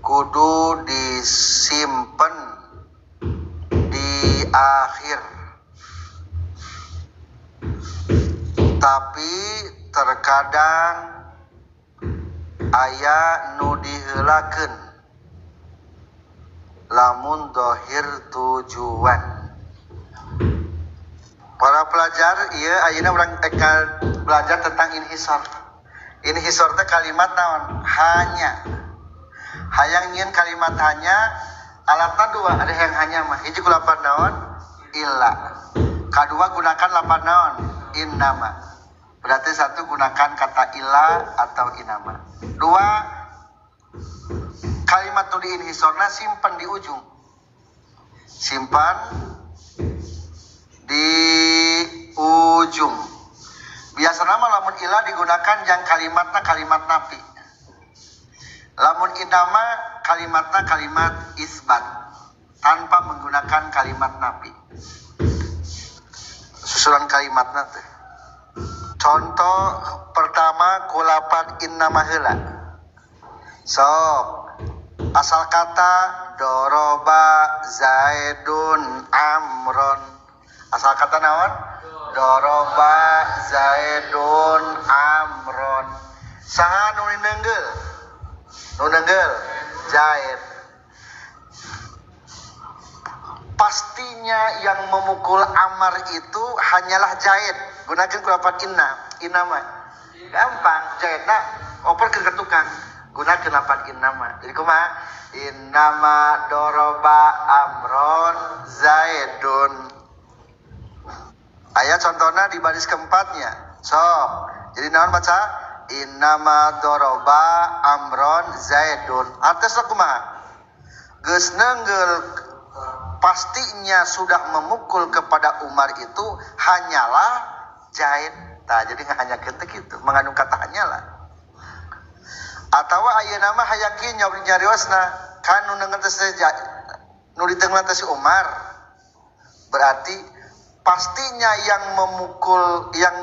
kudu disimpen di akhir, tapi terkadang aya nu diheulakeun lamun dohir tujuan. Para pelajar, ieu ayeuna urang belajar tentang inhisor. Inhisor teh kalimat naon? Hanya. Hayang nyieun kalimat hanya, alatna dua, ada yang hanya mah. Hiji ku lapan naon? Illa. Kadua gunakan lapan naon? Innama. Berarti satu gunakan kata illa atau innama. Dua, kalimat nu diinhisorna simpen di ujung. Simpan di ujung. Biasana mah lamun ila digunakan jang kalimatna kalimat nafi. Lamun inama kalimatna kalimat isbat tanpa menggunakan kalimat nafi. Susulan kalimatna teh. Contoh pertama kulapan innama heula. Sok asal kata doroba Zaidun amron. Asal kata naon? Doroba Zaidun amron. Saha nu nenggel? Nu nenggel Zaid. Pastinya yang memukul Amar itu hanyalah Zaid. Gunakan kulapan inna, innama. Gampang, Zaidna oper ke tukang. Gunakan lapan innama. Jadi kumaha? Innama doroba amron Zaidun. Ayat contohnya di baris keempatnya. Sok. Jadi naon baca? Innama doroba amron Zaidun. Artinya kumaha? Geus nenggel pastinya sudah memukul kepada Umar itu hanyalah Zaid. Nah, jadi hanya ketik itu mengandung kata hanyalah. Atawa ayeuna mah hayang kieu nyariosna kan nu nengen teh nu ditengelan teh si Umar. Berarti pastinya yang memukul, yang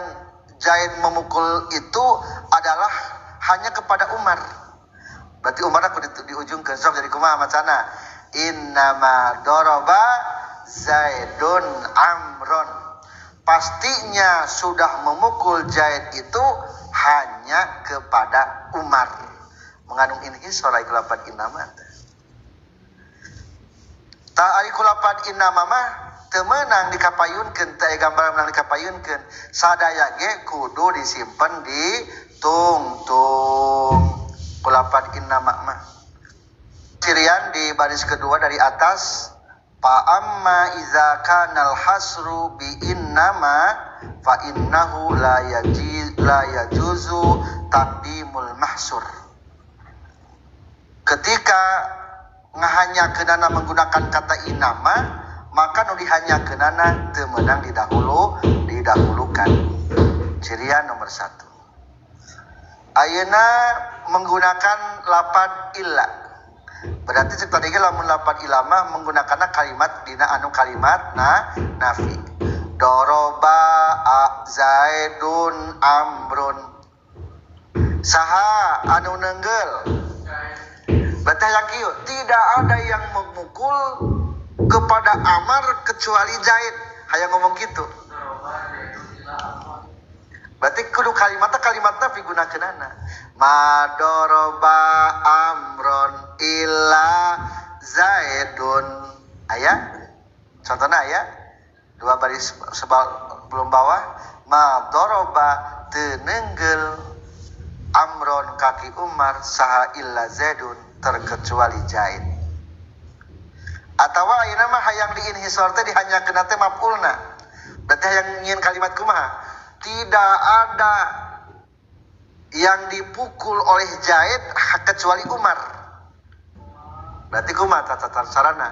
Zaid memukul itu adalah hanya kepada Umar. Berarti Umar aku di ujung ke sok jadi kumaha macana? Innama doroba Zaidun amron. Pastinya sudah memukul Zaid itu hanya kepada Umar. Mengandung inhisor ari kulapan innama. Ta ari kulapan innama mah teu meunang dikapayunkeun, teu aya gambaran meunang dikapayunkeun. Sadaya ge kudu disimpen di tungtung kulapan innama mah. Cirian di baris kedua dari atas, fa amma iza kanal hasru bi innama fa innahu la yajuzu taqdimul mahsur. Ketika ngahanyakeunana menggunakan kata innama, maka nu dihanyakeunana teu meunang didahulukan. Cirian nomor 1. Ayeuna menggunakan lapad illa. Berarti cek tadi ge lamun lapad ilama menggunakanna kalimat dina anu kalimat na nafi. Doroba Zaidun amrun. Saha anu nenggel? Berarti hayang kieu, tidak ada yang memukul kepada Amar kecuali Zaid. Hayang ngomong gitu. Berarti kudu kalimatna kalimat nafi gunakeunana. Madoroba amron illa Zaidun. Aya? Contohnya aya? Dua baris sebelum bawah. Madoroba teu nenggel amron kaki Umar saha illa Zaidun terkecuali Zaid. Atawa ayeuna mah hayang diinhisor teh dihanyakeunna teh maf'ulna. Berarti hayang nyieun kalimat kumaha? Tidak ada yang dipukul oleh Zaid kecuali Umar. Berarti kumaha tata carana?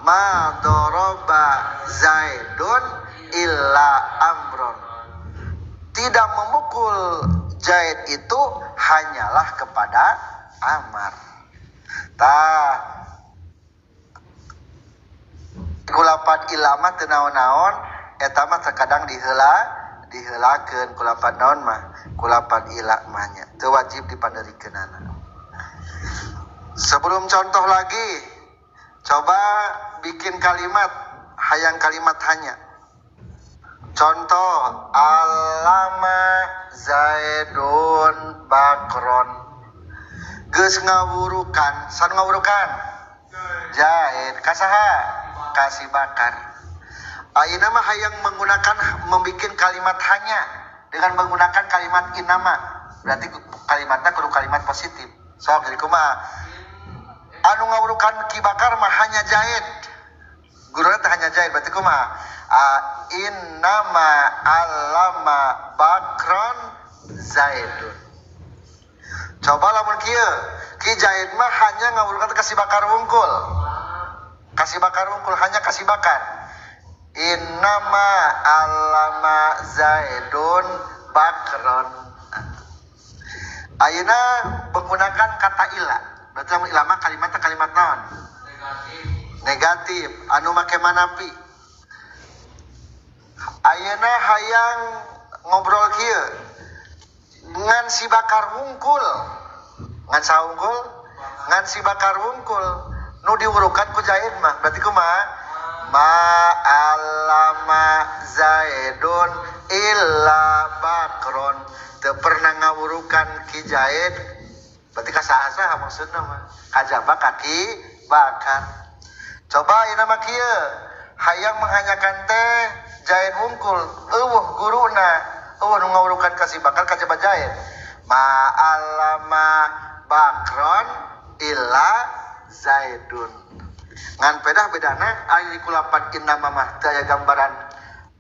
Ma doroba Zaidun illa amron. Tidak memukul Zaid itu hanyalah kepada Amar. Tah kulapan ilama teu naon-naon eta mah terkadang diheulakeun kulapan naon mah kulapan ila mah nya teu wajib dipanderikeunana. Sebelum contoh lagi, coba bikin kalimat hayang kalimat hanya. Contoh alama Zaidun bakron. Geus ngawurukan, san ngawurukan? Zaid kasaha? Kasih bakar. Ayeuna mah hayang menggunakan membikin kalimat hanya dengan menggunakan kalimat inama. Berarti kalimatnya kudu kalimat positif. Sok jadi kumaha? Anu ngawurukan ki bakar mah hanya Zaid. Guruna teh hanya Zaid berarti kumaha? Innama alama bakron Zaidun. Coba lamun kieu, ki Zaid mah hanya ngawurukan kasih bakar wungkul. Kasih bakar wungkul hanya kasih bakar. Innama alama Zaidun Bakron. Ayeuna menggunakan kata ila. Berarti lamun ilama kalimatna kalimat naon? Negatif. Negatif anu make manapi. Ayeuna hayang ngobrol kieu. Ngan si bakar wungkul. Ngan saha wungkul? Ngan si bakar wungkul. Nu diwurukan ku Zaid mah. Berarti kumaha? Ma alama Zaidun illa Bakron. Teu pernah ngawurukan ki Zaid. Berarti ka saha-saha maksudna mah. Kajaba kaki bakar. Coba ayeuna mah kieu. Hayang menghanyakan teh Zaid wungkul. Eueuh guruna. Eueuh nu ngawurukan ka si Bakar kajaba Zaid. Ma alama Bakron illa Zaidun. Ngan pedah bedana ari kulapan innama mah teu aya gambaran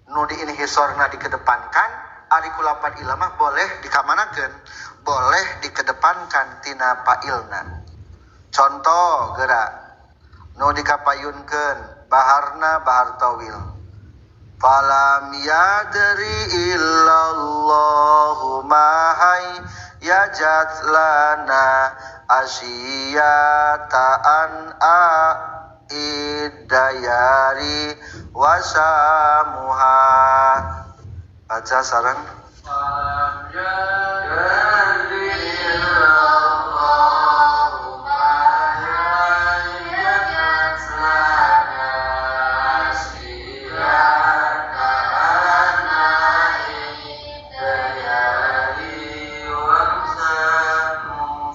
nu diinhisorna dikedepankan, ari kulapan ila mah boleh dikamanakeun, boleh dikedepankan tina fa'ilna. Contoh geura nu dikapayunkeun baharna bahar tawil. Falam yadri illallahu ma hay yajat lana asyiyata an a idayari wasamuha. Baca sareng. Falam yadri illallahu ma hayyajat lana asyiyata an idayari wasamuha.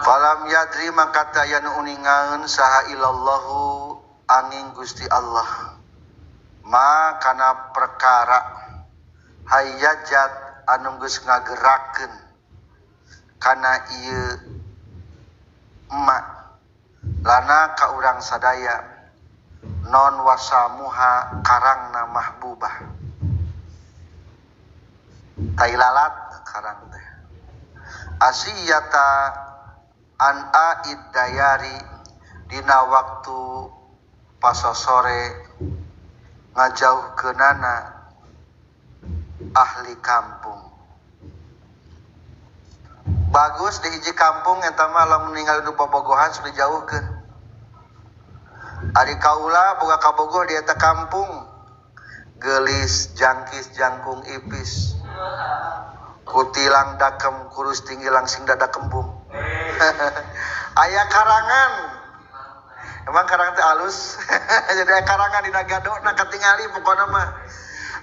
Falam yadri maka taya nu uningaeun saha illallahu angin Gusti Allah ma kana perkara hayyajat anu geus ngagerakeun kana ieu emak lana ka urang sadaya non wasamuha karangna mahbubah tai lalat karang teh asiyata an aid dayari dina waktu pasosore ngajauhkeunana ahli kampung. Bagus di hiji kampung eta mah lamun ninggal nu bobogohan sudah dijauhkeun. Ari kaula boga kabogoh di eta kampung geulis jangkis jangkung ipis kutilang dakem kurus tinggi langsing dada kembung. Aya karangan. Emang karangan teh alus. Jadi aya karangan dina gadona katingali pokona mah.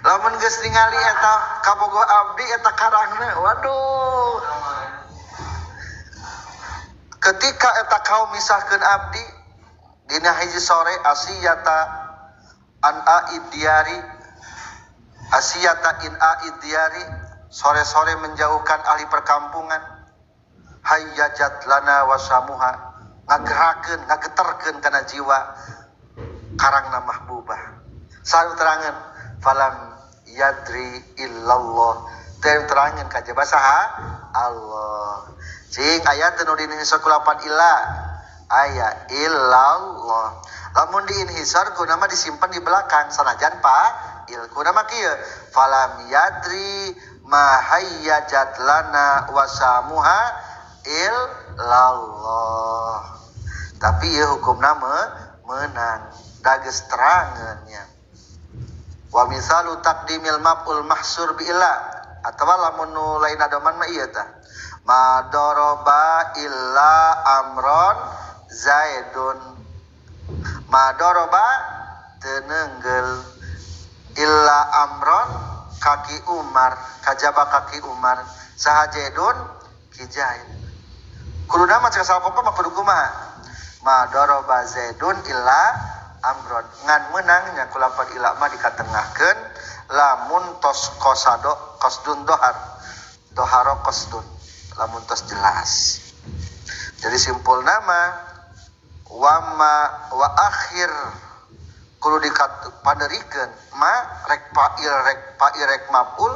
Lamun geus ningali eta kabogoh abdi eta karangna, waduh. Ketika eta kaum misahkeun abdi dina hiji sore asiyata an aid diari asiyata in aid diari sore-sore menjauhkan ahli perkampungan hayyajat lana wasamuha ngagerakeun ngageterkeun kana jiwa karangna mahbubah. Salu terangan falam yadri illallah teu terangan kajaba saha Allah. Cing aya teu nu diinhisor kulapan illa aya illallah. Lamun diinhisor kuna mah disimpan di belakang sanajan fa'il kuna mah kieu falam yadri ma hayyajat lana wasamuha illallah. Tapi ieu hukumna meunang dageus terangeunnya. Wa misalu taqdimil maf'ul mahsur bi illa atawa lamun nu lain adoman mah ieu tah. Ma daraba illa amron zaidun. Ma daraba teu neunggel illa amron kaki Umar kajaba kaki Umar saha zaidun ki Zaid. Kuduna mah cek salpoko mah kudu kumaha? Ma daraba zaidun illa amron. Ngan meunangnya kulapan illa mah dikatengahkeun lamun tos qasado qasdun dohar. Doharo qasdun lamun tos jelas. Jadi simpul nama wama wa akhir kudu dikapanderikeun ma rek fa'il rek maf'ul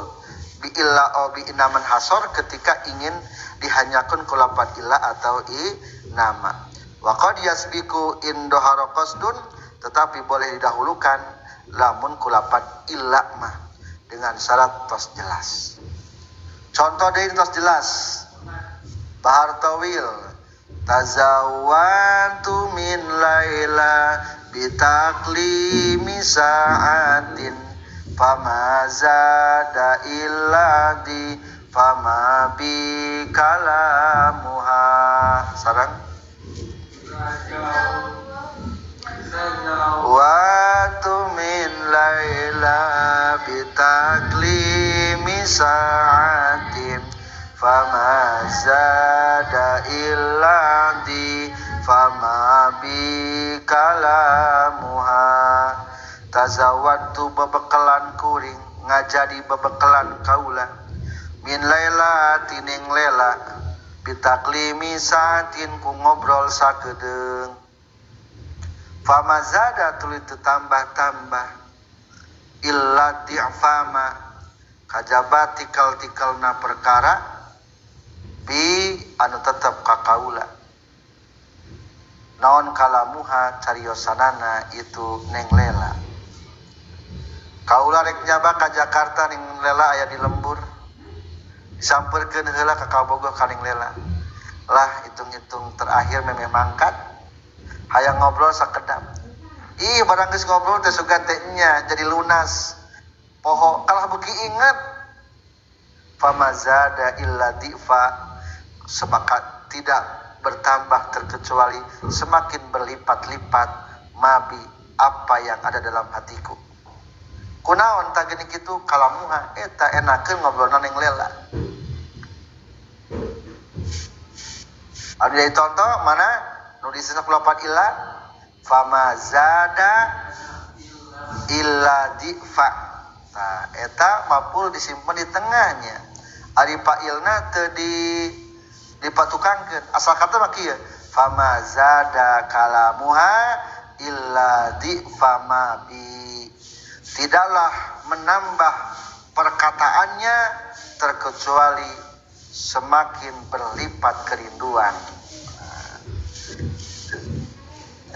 bi illa au bi inaman hasor ketika ingin dihanyakeun kulapan illa atau i nama. Wa qad yasbiku indohara qasdun, tetapi boleh didahulukan lamun kulapat illa mah dengan syarat tos jelas. Contoh deui tos jelas. Bahar tawil tazawwantu min laila bitaklimi sa'atin fama zada illa di fama bi kalamuha. Sarang wa tu min laila bitaklimi sa'atin fama zada illa di fama bi kalamuha. Tazawwadtu bebekalan kuring ngajadi bebekalan kaula min laila tining lela bitaklimi saatin ku ngobrol sakedeung fama zada tuluy teu tambah-tambah illa di'fama kajaba tikal-tikalna perkara bi anu tetep ka kaula naon kalamuha cariosanana itu neng lela. Kaula rek nyaba ka Jakarta ning lela aya di lembur disampeurkeun heula ka Kabogoh ka ning lela lah hitung-hitung terakhir memeh mangkat hayang ngobrol sakedap ih barang geus ngobrol teh sugan teh nya jadi lunas poho kalah beuki inget famazada illa difa sebakat tidak bertambah terkecuali semakin berlipat-lipat mabi apa yang ada dalam hatiku. Kunaon tah geuning kitu kalamuha eta enakeun ngobrolna ning lela. Anu jadi contoh mana nu disesek lapan illa fama zada illa difa. Tah eta mapul disimpen di tengahnya. Ari fa'ilna teu di dipatukangkeun asal kata mah kieu fama zada kalamuha illa difa bi, tidaklah menambah perkataannya terkecuali semakin berlipat kerinduan.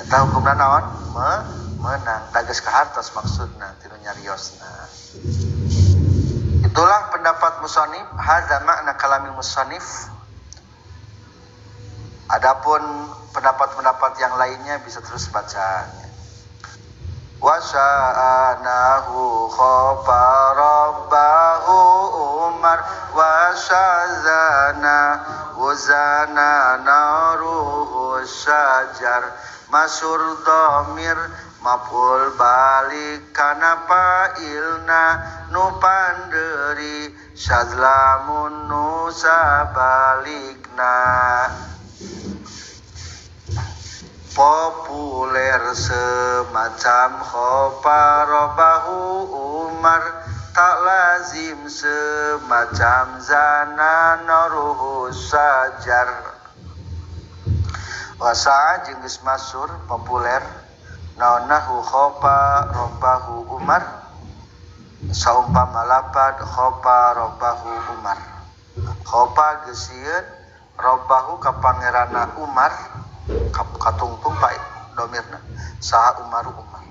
Eta hukumna naon? Menang dages kahartos maksudna tinu nyariosna. Itulah pendapat musannif, hadza makna kalamil musannif. Adapun pendapat-pendapat yang lainnya bisa terus bacanya. Wasa'anahu khafa rabbahu Umar wasazana wazana naruhu sajar masur dhamir maf'ul balik kana fa'ilna nu panderi syazlamun nu sabalikna. Populer semacam khofa robahu Umar tak lazim semacam zana naruhu sajar. Wasa'a jeung geus masyhur populer naonahu khofa robahu Umar saumpama lapad khofa robahu Umar. Khofa geus sieun robahu ka pangeranna Umar katungtung baik domirna saha Umaru Umar.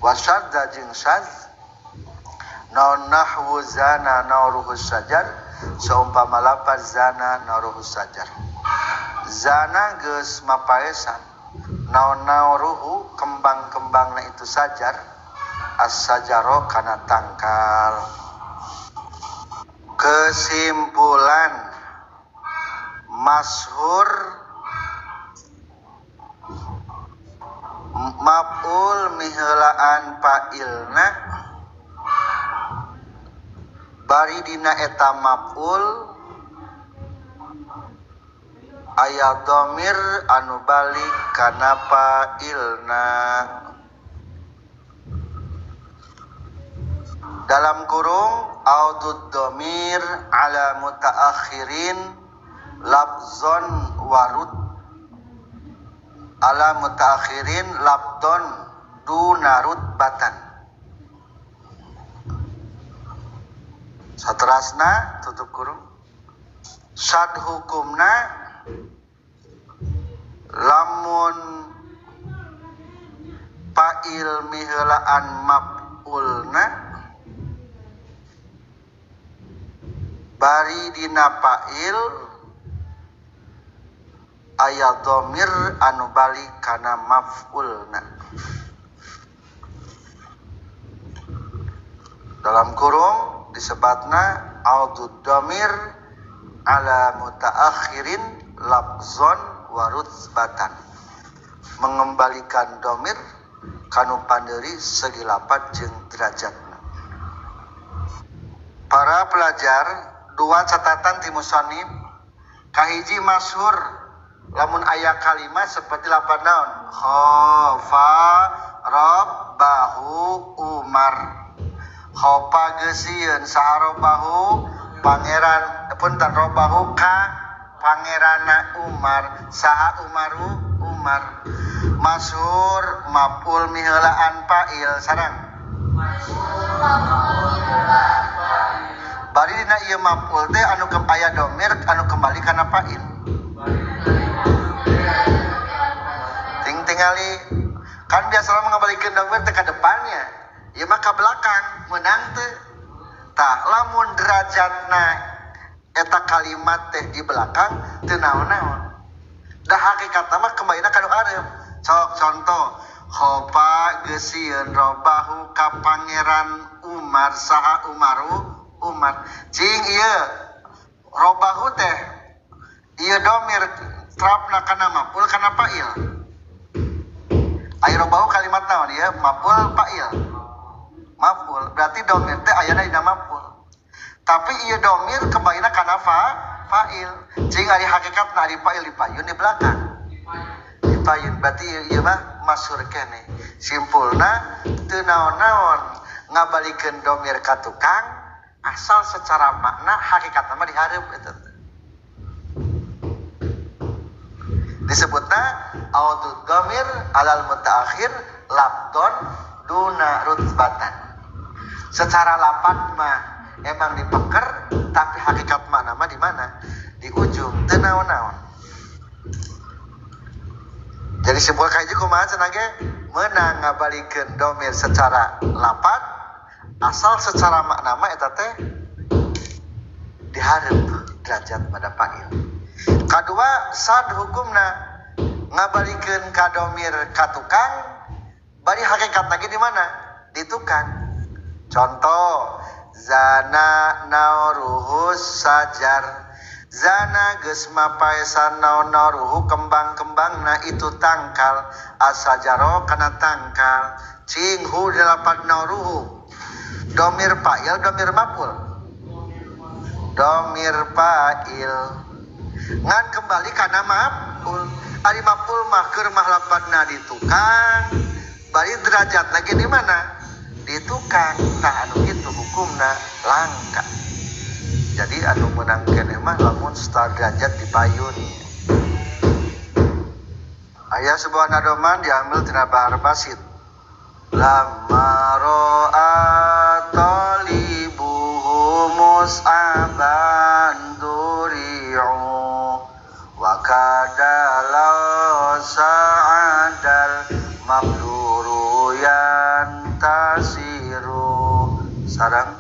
Wasyadza jeung syadz naon nahwu zana nauruhu sajar saumpama lapaz zana nauruhu sajar. Zana geus mapaesan naon nauruhu kembang-kembangna itu sajar as-sajaro kana tangkal. Kesimpulan masyhur maf'ul miheulaan fa'ilna bari dina eta maf'ul aya dhamir anu balik kana fa'ilna dalam kurung audud dhamir ala mutaakhirin lafzon warud ala mutaakhirin labdon dunarut batan. Saterasna tutup kurung. Sad hukumna lamun fa'il miheulaan maf'ulna bari dina fa'il aya dhamir anu balik kana maf'ulna. Dalam kurung disebatna audud dhamir ala mutaakhirin lafzon wa rutbatan, mengembalikan dhamir kanu panderi segi lapat jeung derajatna. Para pelajar, dua catatan ti musannif. Kahiji masyhur lamun aya kalimat seperti lapan naon khafa rabbahu Umar, khafa geusieun saha rabbahu pangeran punten rabbahu ka pangerana Umar, saha Umaru Umar. Masyhur maf'ul miheulaan fa'il sareng masyhur maf'ul miheulaan fa'il. Bari dina ieu maf'ul teh anu aya dhamir anu kembali kana fa'il. Ting tingali kan biasana mengembalikan dhamir teh ka depannya, ieu mah ka belakang meunang teh. Tah lamun derajatna eta kalimat teh di belakang teu naon-naon. Dah hakikatna mah kembalina ka nu areup. Sok contoh khofa geusieun robahu ka pangeran Umar, saha Umaru Umar. Cing ieu robahu teh ieu domir terapna kana maf'ul kana fa'il. Ai robahu kalimat naon ieu maf'ul fa'il. Maf'ul berarti domir teh ayana dina maf'ul. Tapi ieu domir kebayana kana fa'il. Cing ari hakikatna ari fa'il dipayun di belakang. Dipayun berarti ieu mah masyhur keneh. Simpulna teu naon-naon ngabalikeun domir ka tukang asal secara makna hakikatna mah dihareup eta teh. Disebutna audud dhamir alal mutaakhir labdon duna rutbatan. Secara lapan mah emang dipeker tapi hakikat makna mah di mana? Di ujung teu naon-naon. Jadi simpul kahiji kumaha cenah ge meunang ngabalikeun dhamir secara lapan asal secara makna mah eta teh dihareup derajat pada fa'il. Kadua sad hukumna ngabalikeun ka dhamir ka tukang bari hakikatna ge di mana? Di tukang. Contoh zana nauruhus sajar, zana geus mapaesan naon nauruhu kembang-kembangna itu tangkal, asajaro kana tangkal. Cing hu delapan nauruhu domir fa'il domir maf'ul, domir fa'il ngan kembali kana maf'ul. Ari maf'ul mah keur mah lapadna di tukang bari derajat lagi di mana? Di tukang. Tah anu kitu hukumna langka. Jadi anu meunang keneh mah lamun secara derajat dipayun. Aya sebuah nadoman diambil tina bahar basit. Lamma ra'a talibuhu mus'aban duri'u wa kada law sa'adal mabduru yantasiru. Sarang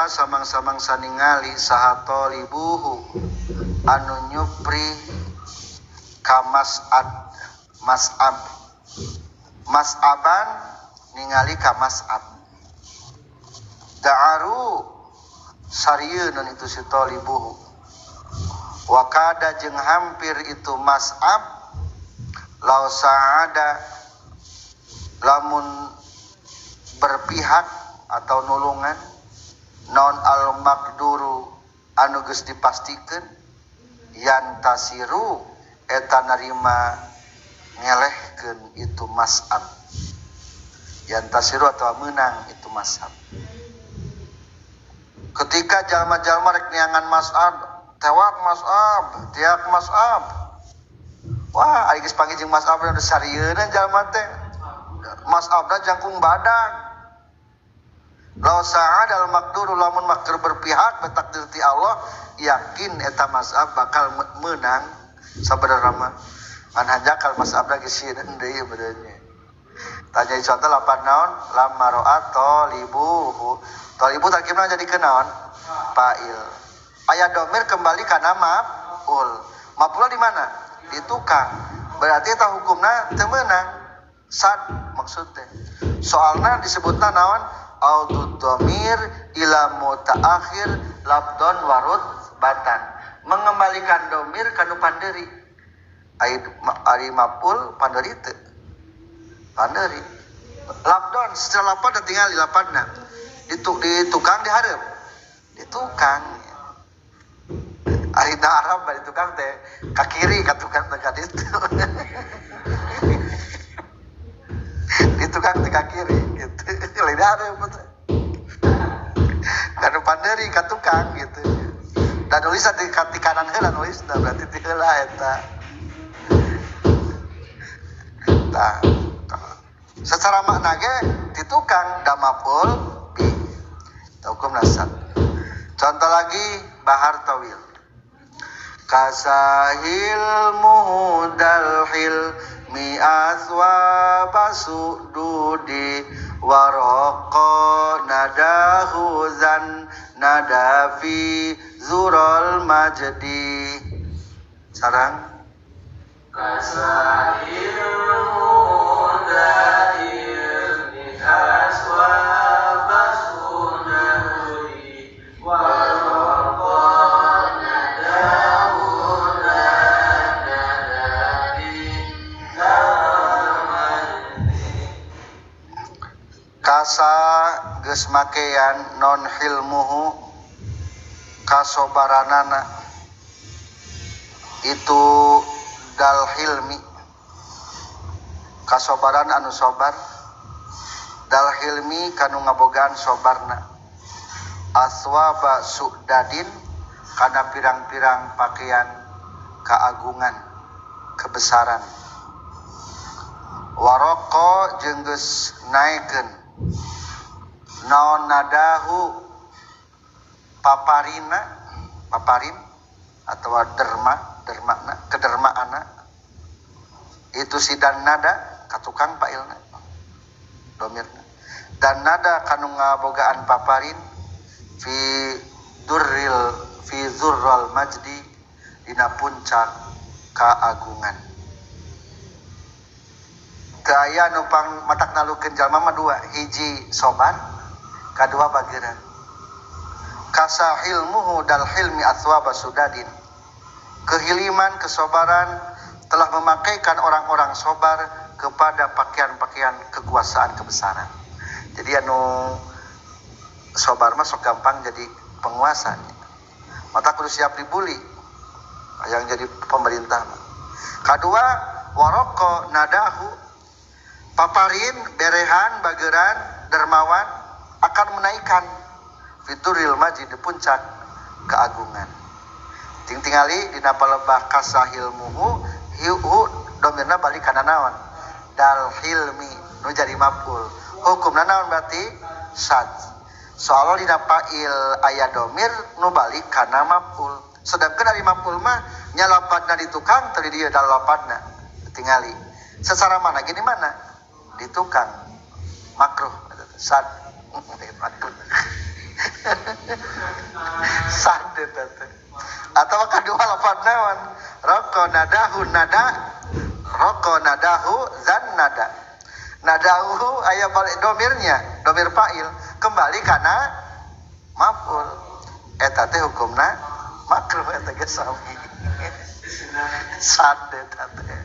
samang-samang saningali saha talibuhu anu nyupri ka mas'ad mas'ab mas'aban ningali ka mas'ab da'aru sarieun itu si talibuhu wa kada jeung hampir itu mas'ab law sa'ada lamun berpihak atau nulungan non al maqduru anu geus dipastikeun yantasiru eta narima ngelehkeun itu mas'ab, yantasiru atau meunang itu mas'ab. Ketika jalma-jalma rek neangan mas'ab, tewak mas'ab, tiak mas'ab, Wah, ari geus panggih jeung Mas Abna udah sarieuna jalma teh. Mas Abna jangkung badak. Law sa'adal maqduru lamun makdir berpihak betakdir ti Allah, yakin eta Mas Ab bakal menang sabenerna mah. Ngan hanjakal Mas Abna geus sieun deui benernya. Tanya contoh lapan naon lamma ra'a talibuhu. Talibu tarkibna jadi kenaon? Fa'il. Aya domir kembali kana maf'ul. Maf'ul di mana? Di tukang. Berarti eta hukumna teu meunang. Sad maksudnya. Soalna disebutna naon? Audud domir ila mutaakhir labdon warut batan. Mengembalikan domir kanu panderi. Ari maf'ul panderi teu. Panderi. Labdon secara lapan tinggal di lapanna. Di tukang dihareup. Di tukang. Ari Arab bari tukang teh ka kiri ka tukang teh ka ditu. Di tukang teh ka kiri gitu. Lain hareup teh. Kanu panderi ka tukang gitu. Da nulisna di kanan heula nulisna berarti ti heula eta. Tah. Secara makna ge di tukang da maf'ul bi. Hukum nasab. Contoh lagi bahar tawil. Kasahil muhudal hilmi aswaba sududi waroko nadahu zan nadafi zurul majdi. Sarang kasahil muhudal hilmi aswaba sududi waroko nadahu kasa geus makean non hilmuhu kasobaranana itu dal hilmi kasobaran anu sobar dal hilmi kanu ngabogaan sobarna aswaba sudadin kana pirang-pirang pakaian keagungan kebesaran waroko jeung geus naekeun naon nadahu paparina paparin atau derma dermana kedermaana itu si dan nada katukang pailna domirna dan nada kanu ngabogaan paparin fi durril fi zurral majdi dina puncak keagungan. Gaya nupang matak nalukeun jalma mah dua, hiji sobar, kadua bageran. Kasahilmuhu dal hilmi aswaba sudadin. Kehiliman, kesobaran telah memakaikan orang-orang sobar kepada pakaian-pakaian kekuasaan kebesaran. Jadi anu sobar mah sok gampang jadi penguasa. Mata kudu siap dibully yang jadi pemerintah mah. Kadua waroko nadahu paparin, berehan, bageran, dermawan akan menaikkan fituril majid di puncak keagungan. Ting tingali dina palebah kasahilmuhu hiu domirna balik kana naon? Dal hilmi nu jadi maf'ul. Hukumna naon berarti sad. Soalna dina fa'il aya domir nu balik kana maf'ul. Sedangkan dari maf'ul mah nya lapadna di tukang teu di dieu dal lapadna. Tingali. Secara mana gini mana? Di tukang makruh sad makruh sad eta teh. Atau kedua lafaz naon? Roko nadahu nada roko nadahu zan nada. Nadahu aya balik domirnya, domir fa'il kembali kana maf'ul. Eta teh hukumna makruh eta geus sami. Sad eta teh.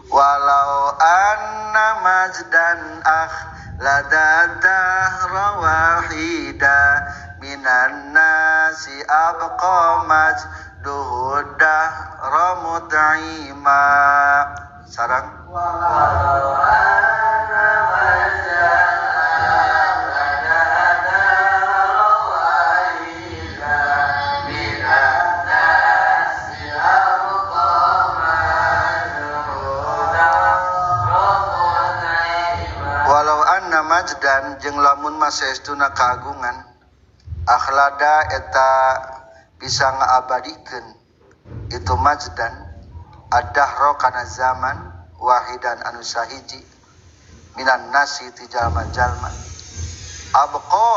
Walau anna majdan akh lada dahra wahida minan nasi abqa majduhu dahra mut'ima. Sarang walau anna majdan akh lada dahra wahida minan nasi abqa majdan jeung lamun mah saestuna kagungan akhlada eta bisa ngaabadikeun itu majdan ad-dahra kana zaman wahidan anu sahiji minan nasi ti jalma-jalma abqa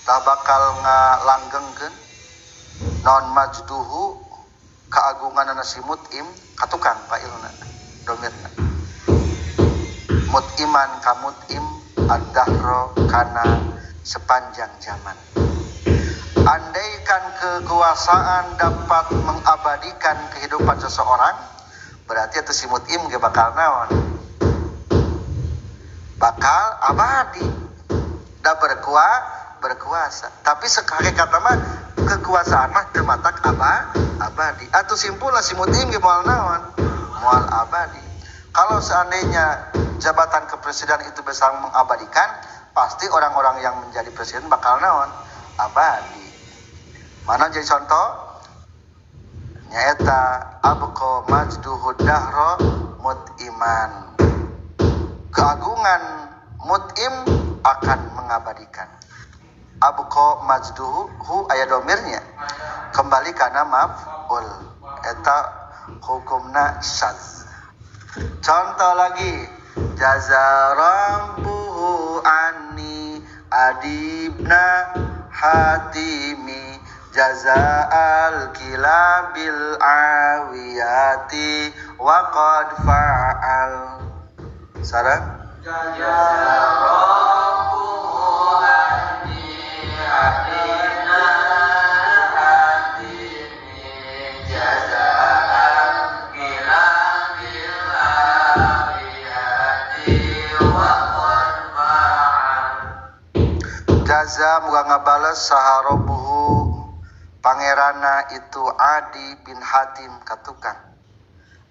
tah bakal ngalanggengkeun naon majduhu kagunganna si mut'im katukang fa'ilna domirna mut'iman ka mut'im ad-dahra kana sepanjang zaman. Andaikan kekuasaan dapat mengabadikan kehidupan seseorang, berarti itu si mut'im ge bakal naon? Bakal abadi. Da berkuasa. Tapi hakikatna mah kekuasaan mah teu matak abadi. Atuh simpulna si mut'im ge moal naon? Moal abadi. Kalau seandainya jabatan kepresidenan itu bisa mengabadikan, pasti orang-orang yang menjadi presiden bakal naon? Abadi. Mana jadi contoh? Nyaeta abqa majduhu dahra mut'iman. Keagungan mut'im akan mengabadikan. Abqa majduhu hu aya domirnya. Kembali kana maf'ul. Eta hukumna syadz. Contoh lagi, jaza rabbuhu anni adibna hatimi jazaal kilabil awiyati wa qad fa'al. Sarang jaza rabbuhu anni adibna hatimi jazaal kilabil awiyati wa qad fa'al. Jaza muga ngabales saha rabbuhu pangerana itu Adi bin Hatim katukang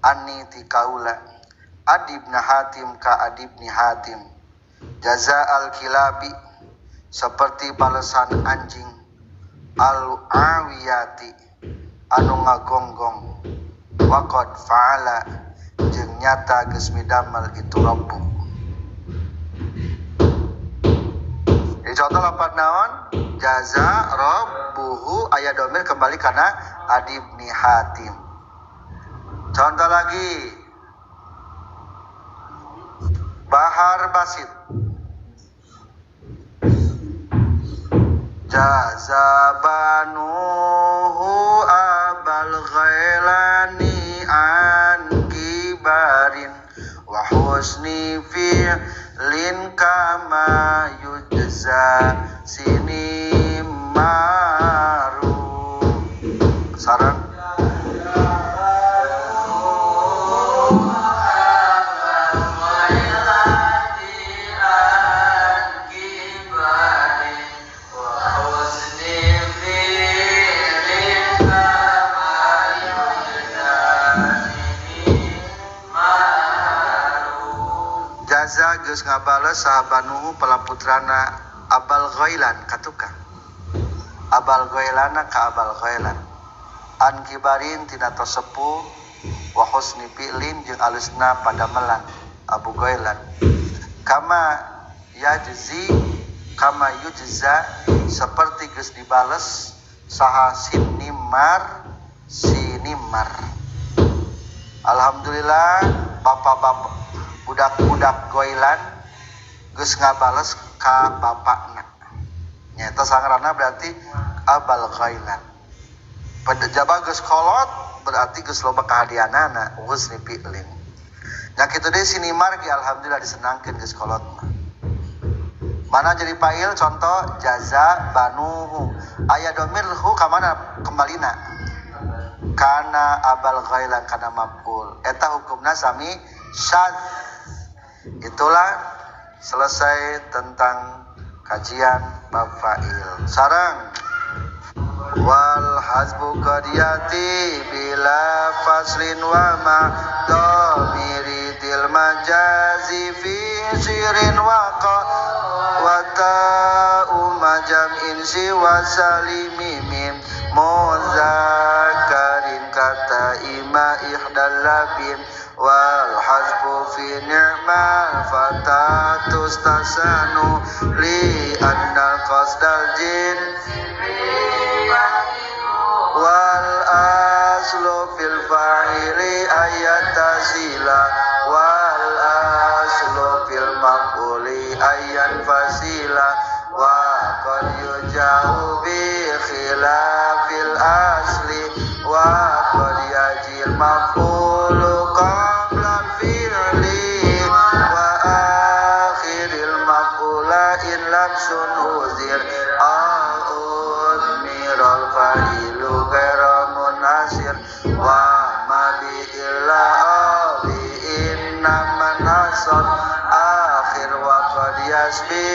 anni ti kaula Adi bin Hatim ka Adi bin Hatim jaza al kilabi seperti balesan anjing al awiyati anu ngagonggong waqad fa'ala jeung nyata geus midamel itu rabbu. Jadi contoh lapat naon? Jaza rabbuhu aya domir kembali karena Adi bin Hatim. Contoh lagi Bahar Basit jaza banuhu abal ghailani an kibarin wa husni fi'lin kama yujza sini maru. Sarang jaza geus ngabales saha banuhu palaputrana Abal Ghailan katukang Abal Ghailana ka Abal Ghailan an kibarin tina tos sepuh wa husni fi'lin jeung alusna padamelan Abu Ghailan kama yajzi kama yujza seperti geus dibales saha sinimar sinimar. Alhamdulillah bapak-bapak budak-budak Ghailan geus ngabales ka bapakna. Nyata sangrana berarti Abal Ghailan. Pada jaba geus kolot berarti geus loba kahadianana husni fi'lin. Nya kitu deui sinimar ge alhamdulillah disenangkeun geus kolot mah. Mana jadi fa'il contoh jaza banuhu aya domir hu ka mana kembalina? Kana Abal Ghailan kana maf'ul. Eta hukumna sami syadz. Itulah selesai tentang kajian bab fa'il. Sarang wal hasbu qadiyati bila faslin wa ma dhamiri til majazi fi sirin wa qa wa ta'u majam'in siwa salimi mim muzakarin kata ima ihdal labin wal hasbu Walau fi ni'mal fatatus tasanu li annal qasdal jin wal aslu fil fa'ili ayatasila wal aslu fil maf'uli ayan fasila wa qad yujahu bi khilafil asli wa qad yajil maf'ulu qabla fi'li wa akhiril maf'ula in lam sun uzir miral fa'ilu ghaira munasir wa ma bi illa bi inna manasab akhir wa qad yasbi